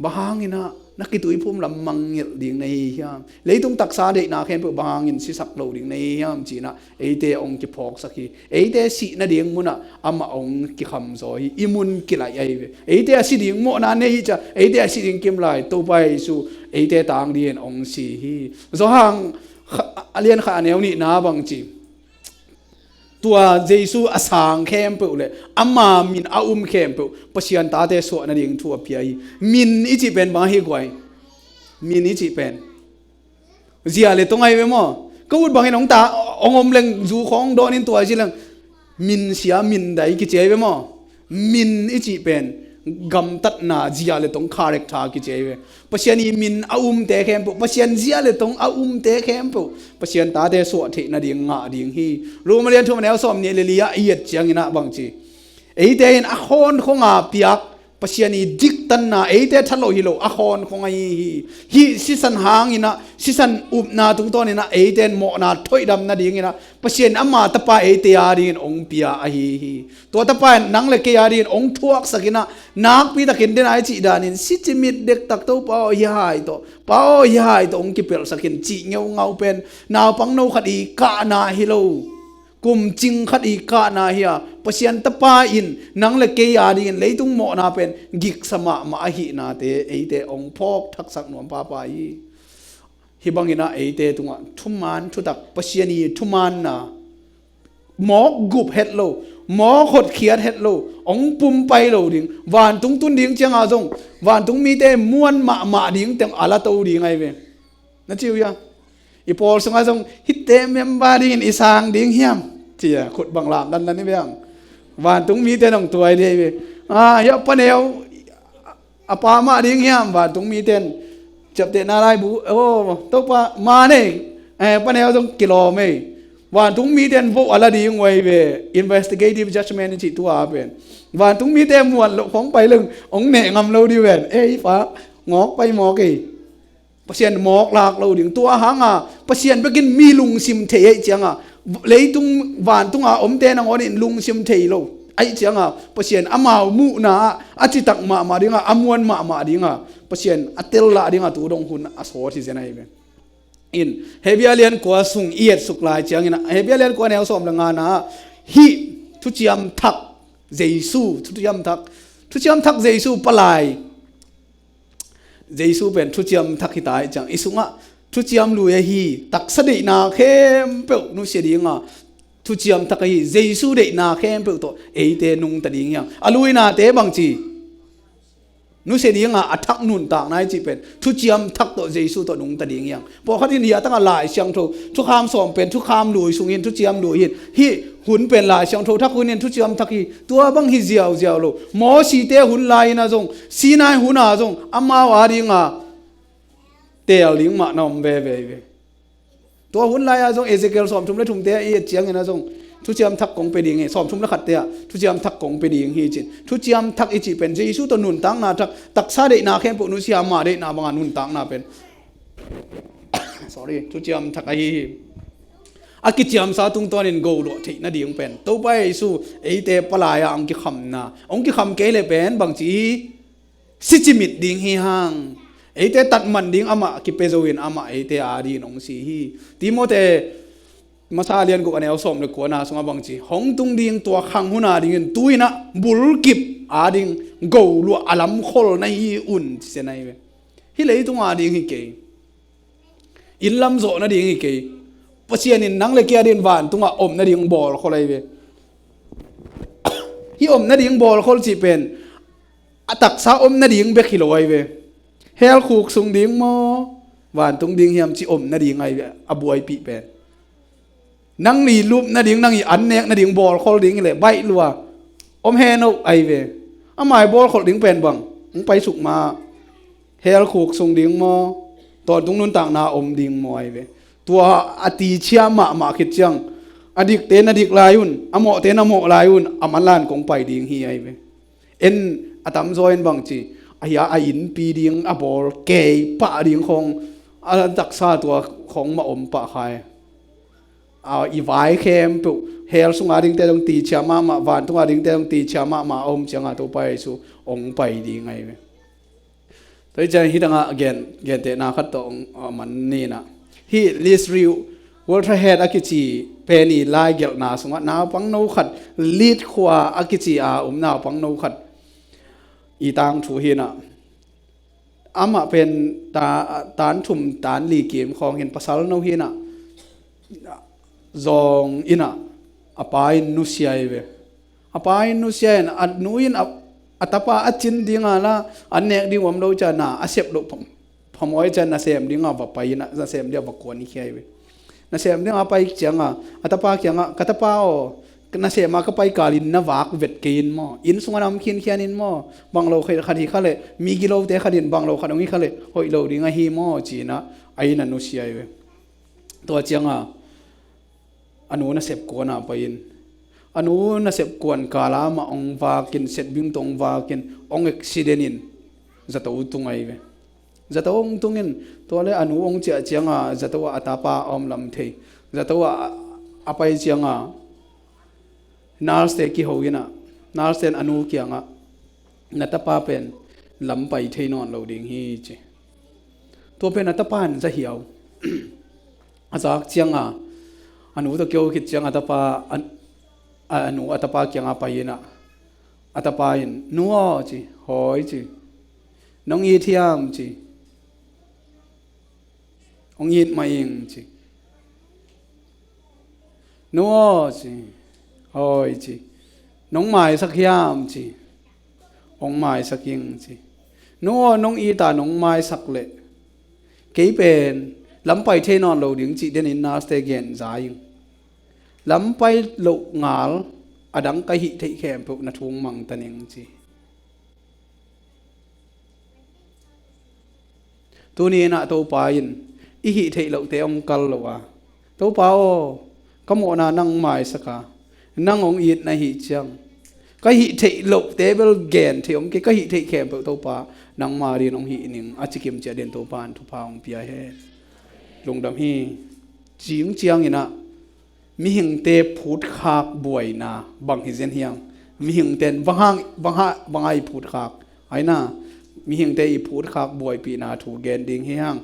bang hanginah na kitui phum lam mangngilh ding na hi hiam? Leitung taksa deihna khempeuh bang hangin sisak lo ding na hi hiam? Cinah eite hong kiphawksak hi. Eite sih nading munah amah hong kikhamzaw hi. I mun kilaih ahi ve. Eite a si ding mawhna nei hi cia, eite a si ding kimlai Topa Jesu eite tang dingin hong si hi. Zawhang kha-, a lian khat a neu nihna bangci, tua Jesu a sang khempeuh le ama min a um khempeuh Pasian tate suah nading thu a pia hi. Min i cih pen bang ahi guai? Min i cih pen zia le tong ahi ve maw? Ka ut bangin hong ta, hong om leng zu khawng dawnin tua i ci leng min sia, min dai kici ahi ve maw? Min i cih pen gamtatna, zia le tong, character kici ahi ve. Pasian i min a umte khempeuh, Pasian zia le tong a umte khempeuh Pasian tate suah theih nading ngah ding hi. Roma lian thum a neu sawm nih le li ah i et cianginah bangci, eite in a khawnkhonga piak Pasian i diktanna eite thatloh hi lo, a khawnkhong ahi hi. Hih sisan hanginah, sisan upna tungtawninah eite in mawhna thoihdam nadinginah Pasian ama tapa eite a dingin hong pia ahi hi. Tua tapa in nang le kei a dingin hong thuaksakinah nakpitakin dena i cih danin sicimit dektak Topa aw hihai tawh, Pa aw hihai tawh hong kipelhsakin cih ngeungau pen naupangno khat i kahna hi lo. Kumcing khat i kahna hi a, Pasian tapa in nang le kei a dingin leitung mawhna pen giksa mahmah ahihnate eite hong phawk thaksak nuam papa hi. Hih banginah eite tungah thuman thutak, Pasian i thumanna mawk gup het lo, mawk hotkhiat het lo, hong pumpai lo ding, vantung tun ding cianga zong vantung mite muan mahmah ding teng a la to ding ahi ve. Na ci uh hia? I pawl sungah zong hihte member dingin i sang ding hiam? Cia khut bang lam dandan i beng. Vantung mite nong tuai dih ahi ve. Ah, hia paneu a pa mah ding hiam? Vantung miten ciaptehna laibu, oh, Topa ma nei, eh, paneu zong kilawm ei. Vantung miten voh a la ding uh ahi ve. Investigative judgment i cih tua pen vantung mite muan loh khong pai leng hong neh ngam lo dih uh ven. Ei pa, ngawk pai mawk ei. Pasian mawk lak lo ding. Tua hanga Pasian bekin mi lungsim thei aih cianga, leitung vantunga omte nangawnin lungsim thei lo aih cianga, Pasian amau muhna ah a citak mahmah dinga, a muan mahmah dinga, Pasian a tellah dinga tu dong hun a sawt hi zen ahi ve. In Hebia lian kua sung i etsuk lai ciangin, Hebia lian kua neu sawm le ngana ah hih thuciam thak Jesu, thuciam thak, thuciam thak Jesu palai. Jesu pen thuciam thak hita aih ciang i sungah thuciam lui ahi, taksa deihna khempeuh nusia dinga thuciam thak ahi, Jesu deihna khempeuh tawh eite nungta ding hiang. A luinate bangci nusia dinga a thak nuntakna i cih pen thuciam thak tawh Jesu tawh nungta ding hiang. Pawlkhat in hih a tangah Lai Siangtho thukham sawm pen thukham lui sungin thuciam lui hin, hih hun pen Lai Siangtho thak hun in thuciam thak hi. Tua bang hi ziauziau lo. Mosite hun lai-inah zong, Sinai hunah zong amau a dinga teel ding mah na om veve hi ve. Tua hun lai-ah zong Ezekiel sawmthum le thumte i et cianginah zong thuciam thak kong pe ding hi, sawmthum le khatte ah thuciam thak kong pe ding hi cin. Thuciam thak i cih pen Jesu tawh nuntakna thak, taksa deihna khempeuh nusia, ama deihna banga nuntakna pen sorry, thuciam thak ahi hi. A kiciamsa tungtawnin go luah theih nading pen Topa Jesu eite palai-ah hong kikhamna, hong kikham kei le pen bangci hi, sicimit ding hi hang. Eite tatman ding amah kipia zo in amah eite adingin hong si hi. Timoti masa lian guk a neu sawm le kuana sungah bangci, hong tung ding tua khang hun adingin tu-in ah bulkip ading go luah a lamkhol na hi un ci-in ahi ve. Hih leitung ading hi kei. Inn lam zawh nading hi kei. Pasian in nang le kei adingin vantungah om nading bawlkhol ahi ve. Hih om nading bawlkhol cih pen a taksa om nading bek hi lo ahi ve. Hell khuk sung ding maw, vantung ding hiam cih om nading ahi ve, a buaipih pen. Nang i lup nading, nang i an nek nading bawlkhol ding hi leh baih lua om hen uh ahi ve. Amah i bawlkholh ding pen bang, hong paisuk ma, hell khuk sung ding maw, tawntung nuntakna om ding maw ahi ve. Tua a ticia mahmah khit ciang, a dikte na dik lai un, a mawhte na mawh lai un, a manlan kong pai ding hi ahi ve. En a tamzaw in bangci, a hia a innpi ding a bawl kei pah ding khawng, a taksa tua khawng mah om pah khai. A, i vai khempeuh, hell sunga dingte dong ticia mahmah, vantunga dingte dong ticia mahmah a om cianga Topa Jesu hong pai ding ahi ve. Tua hi ciang hih tangah gen, gentehna khat tawh hong, a, man ninah. Hih Liz Rue, Walter Head a kici pen i laigelhna sungah naupang no khat, Leeds khua a kici a om naupang no khat i tangthu hinah. Amah pen ta, tan thum tan li kim khawng hin, pasal no hinah, zawng inah, a pa in nusia hi ve. A pa in nusia in, a nu in a, a tapa a cin dinga la, an nek ding om lo ciang na a sep loh pha, phamawh ciang nasem dinga va pai inah, nasem dinga va kuan hi khia hi ve. Nasem dinga pai cianga a tapa kiangah, ka tapa aw, nasema ka pai kalin na vak vet kei in maw? Inn sunga na om khinkhian in maw? Bang lo khat hi kha leh, mi gilote khat in bang lo khat hong hi kha leh hoih lo ding ahi maw? Ci-inah a inn a nusia hi ve. Tua cianga a nu nasep kuana pai in, a nu nasep kuan kala mah hong vakin, setbing tawh hong vakin, hong accident in zato tung ahi ve. Zato hong tungin, tua le a nu hong ciah cianga zato ah a tapa a om lam thei. Zato ah a pai cianga nurse-te kiho inah, nurse-te in a nu kiangah, na tapa pen lam pai thei nawn lo ding hi ci. Tua pen a tapa in za hiau. A zak cianga a nu tawh kiho khit cianga a tapa, a, a nu a tapa kiangah pai inah, a tapa in, nu aw ci, hawi ci. Nong it hiam ci. Hong it mah ing ci. Nu aw ci. Hawi ci. Nong maisak hiam ci. Hong maisak ing ci. Nu aw, nong it a nong maisak leh kei pen lam pai thei nawn lo ding cih denin nurse-te gen za ing. Lam pai loh ngal a dang ka hih theih khempeuh na thu hong mangta ning ci. Tuni inah Topa in i hih theih lohte hong kal lo a, Topa aw, ka mawhna nang maisak a, nang hong it na hih ciang, ka hih theih lohte bel gen theih om kei, ka hih theih khempeuh Topa nangma dingin hong hih ning a ci kim ciat dingin Topa in thupha hong pia hen. Lungdam hi. Cing cianginah mihingte phutkhak buaina bang hi zen hiam? Mihingte in bang hang, bang hang, bang hang i phutkhak? Aina, mihingte i phutkhak buaipihna thu gen ding hi hang.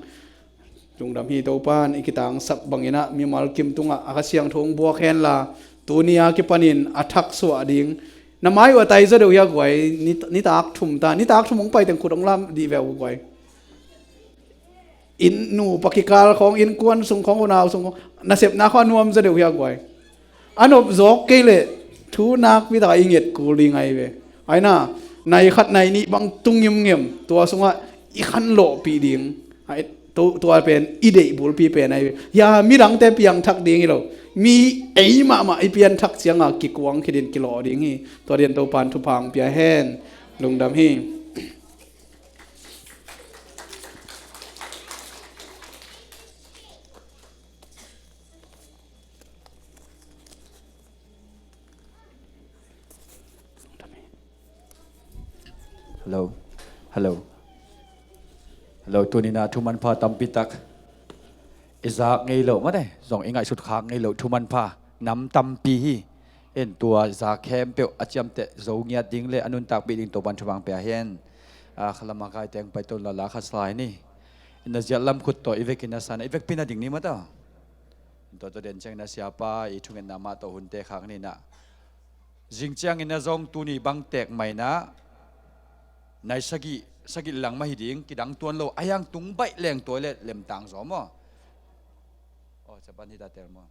Lungdam hi. Topa in i kitangsap banginah mimal kim tungah a Kha Siangtho hong buak henla, tuni a kipanin a thak suah ding. Na mai uh a tai zaw deuh hia guai? Ni, nitak thum ta, nitak thum hong pai teng khut hong lam dih ve uh guai. Inn nupa kikal khawng, innkuan sung khawng, unau sung khawng, nasepna khawng a nuam zaw deuh hia guai? A nop zawk kei leh thu nakpi takah i nget kul ding ahi ve. Aina, nai khat nai nih bang tu ngimngim, tua sungah i khanlawhpih ding. Ai, tu, tua pen i deih bulpi pen ahi ve. Hia, midangte piangthak ding hi lo, mi ei mahmah i pianthak cianga kikuang khit in kilawh ding hi. Tua dingin Topa in thupha hong pia hen. Lungdam hi. Hello. Hello. Hello. Tuni-in ah thumanpha tampi tak i zak ngei loh mate, zong i ngaihsut khak ngei loh thumanpha nam tampi hi. En, tua zak khempeuh a ciamteh zo ngiat ding le a nuntakpih ding Topa'n thupha hong pia hen. a khalam a kai teng pai to la la kha slai ni. Ina ziat lam khut tawh i vekin a sana i vekpi na ding ni mata. Tua tawh den ciangin a siapa i thungetna mah tawh hunte khak ni na. Zing ciangin a zong tuni bang tek mai na. Nai sagih, sagih lang mah hi ding, kidang tuan lo, a yang tung baih leng tua le lemtang zaw maw? Oh, capan hi ta tel maw?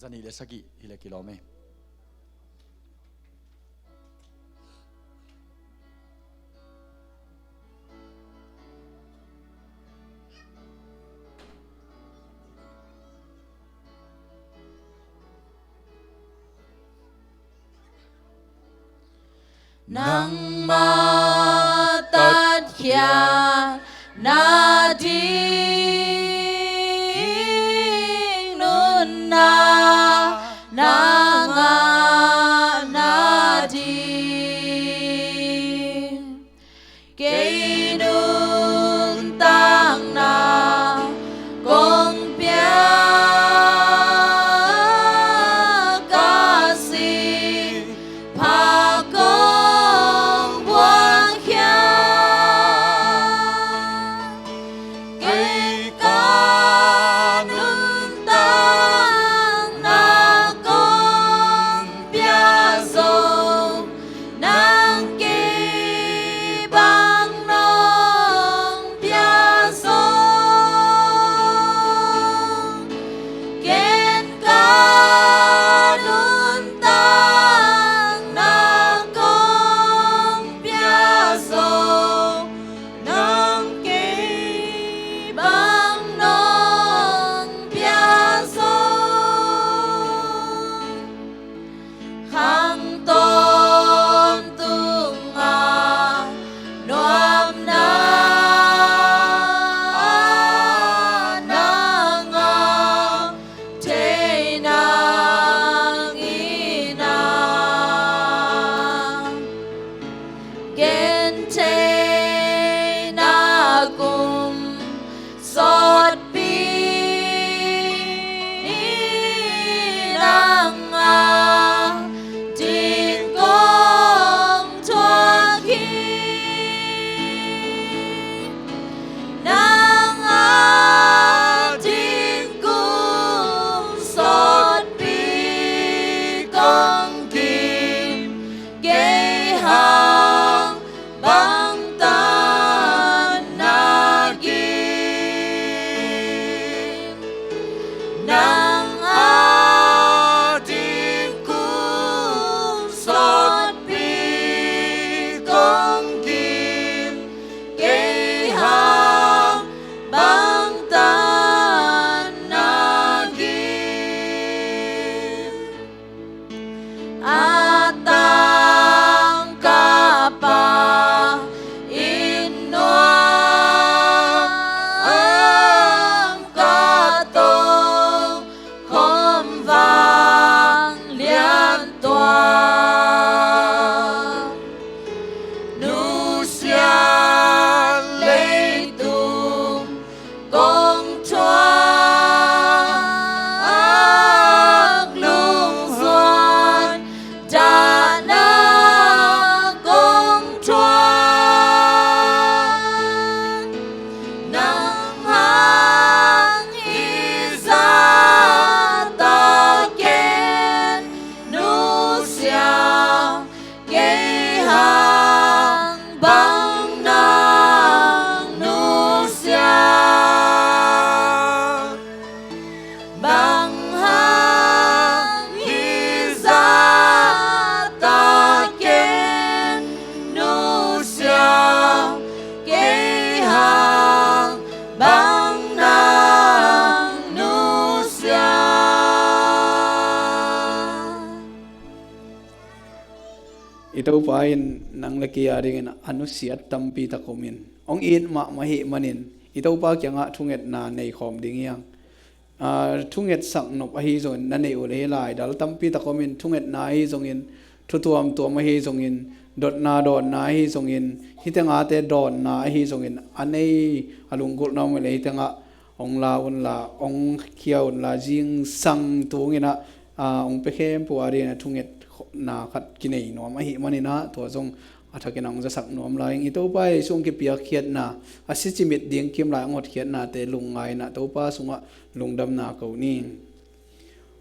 Zanih le sagih hi le kilawm e. Nangmah tatkhia nading nunna na ngah nading. Kei nuntakna kong pia ka si pha kong buang khia. Kei ka nuntakna kong pia zo, nang kei bang nong pia zo. Ken ka nuntakna kong pia zo, nang kei bang nong pia zo. Khang tawntung a nuamna na ngah thei nang in a, gentheihna kum sawtpi nang a ding kong thuak hi. Nang a ding kum sawtpi kong kim, kei hang bang tan na kim. Nang a ding kum sawtpi kong kim, kei hang bang tan na kim. A tangka pa in nuam ka tong khawm vang lian tua. Nusia leitung kong thuak, lungzuan dahna kong thuak. Nang hang i zahtak ken nusia, kei hang bang nang nusia. Bang hang i zahtak ken nusia, kei hang bang nang nusia. I Topa in nang le kei a dingin a nusiat tampi tak om in, hong it mahmah ahih manin i Topa kiangah thungetna nei khawm ding hi hang. Aa, thungetsak nop ahi zongin na neih uh le hi lai dal tampi tak om in, thungetna ahi zongin, thu tuamtuam ahi zongin, dotna dawnna ahi zongin, hih tengah te dawnna ahi zongin, a nei a lunggulhna om uh le hih tengah hong la unla, hong khia unla, zingsang tung in ah, a hong pia khempeuh a dingin a thungetna khat kinei nuam ahih manin ah tua zong a thakin a hong zasak nuam lai ing. I Topa Jesu hong kipiakkhiatna, a si cimit ding kim lai hong hotkhiatnate lungngai in ah Topa sungah lungdamna ko ni.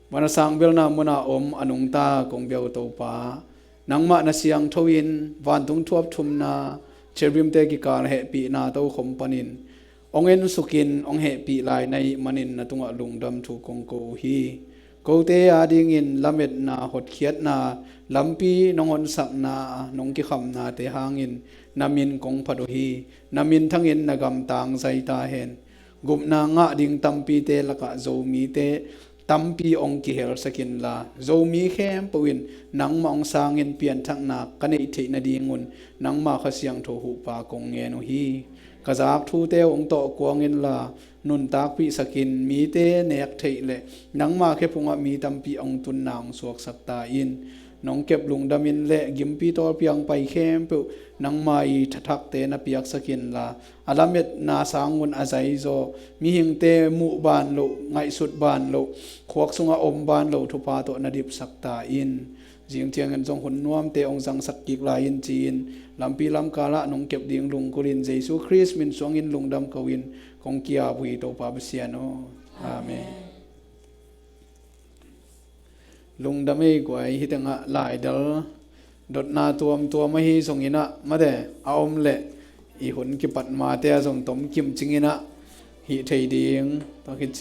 Van a sang belna munah om a nungta kong bia uh Topa, nangmah na siangtho in vantung thuap thumna, cherubimte kikal hehpihna tokhom panin hong ensukin hong hehpih lai na hih manin na tungah lungdam thu kong ko uh hi. Kote a dingin lametna, hotkhiatna lampi nong honsakna, nong kikhamnate hangin na min kong phat uh hi. Na minthangin na gamtang zai ta hen. Gupna ngah ding tampite lakah Zomite tampi hong kihelsak inla, Zomi khempeuh in nangmah hong sangin pianthakna ka neih theih nadingun nangmah Kha Siangtho huhpa kong ngen uh hi. Ka zak thute uh hong tawh kuang inla, nuntakpihsakin mite nek theih le nangmah khephungah mi tampi hong tunna hong suaksak ta in. Nong kep lungdamin le gimpi tawlpi a hong pai khempeuh nangmah i thathakte na piaksak inla, a lametna sangun a zaizaw, mihingte muh ban loh, ngaihsut ban loh, khuak sungah om ban loh thupha tawh na dipsak ta in. Zing ciangin zong hun nuamte hong zangsak kik lai in ci-in, lampi lamkalah nong kep ding lungkulin Jesu Khrist min suangin lungdam ko-in kong ki-ap uh hi Topa Pasian aw. Amen. Lungdam ei guai, hih tengah laidal dotna tuamtuam ahi zongin ah mate a om leh i hun kipat mate ah zong tom kimcingin ah hih thei ding. Tua khit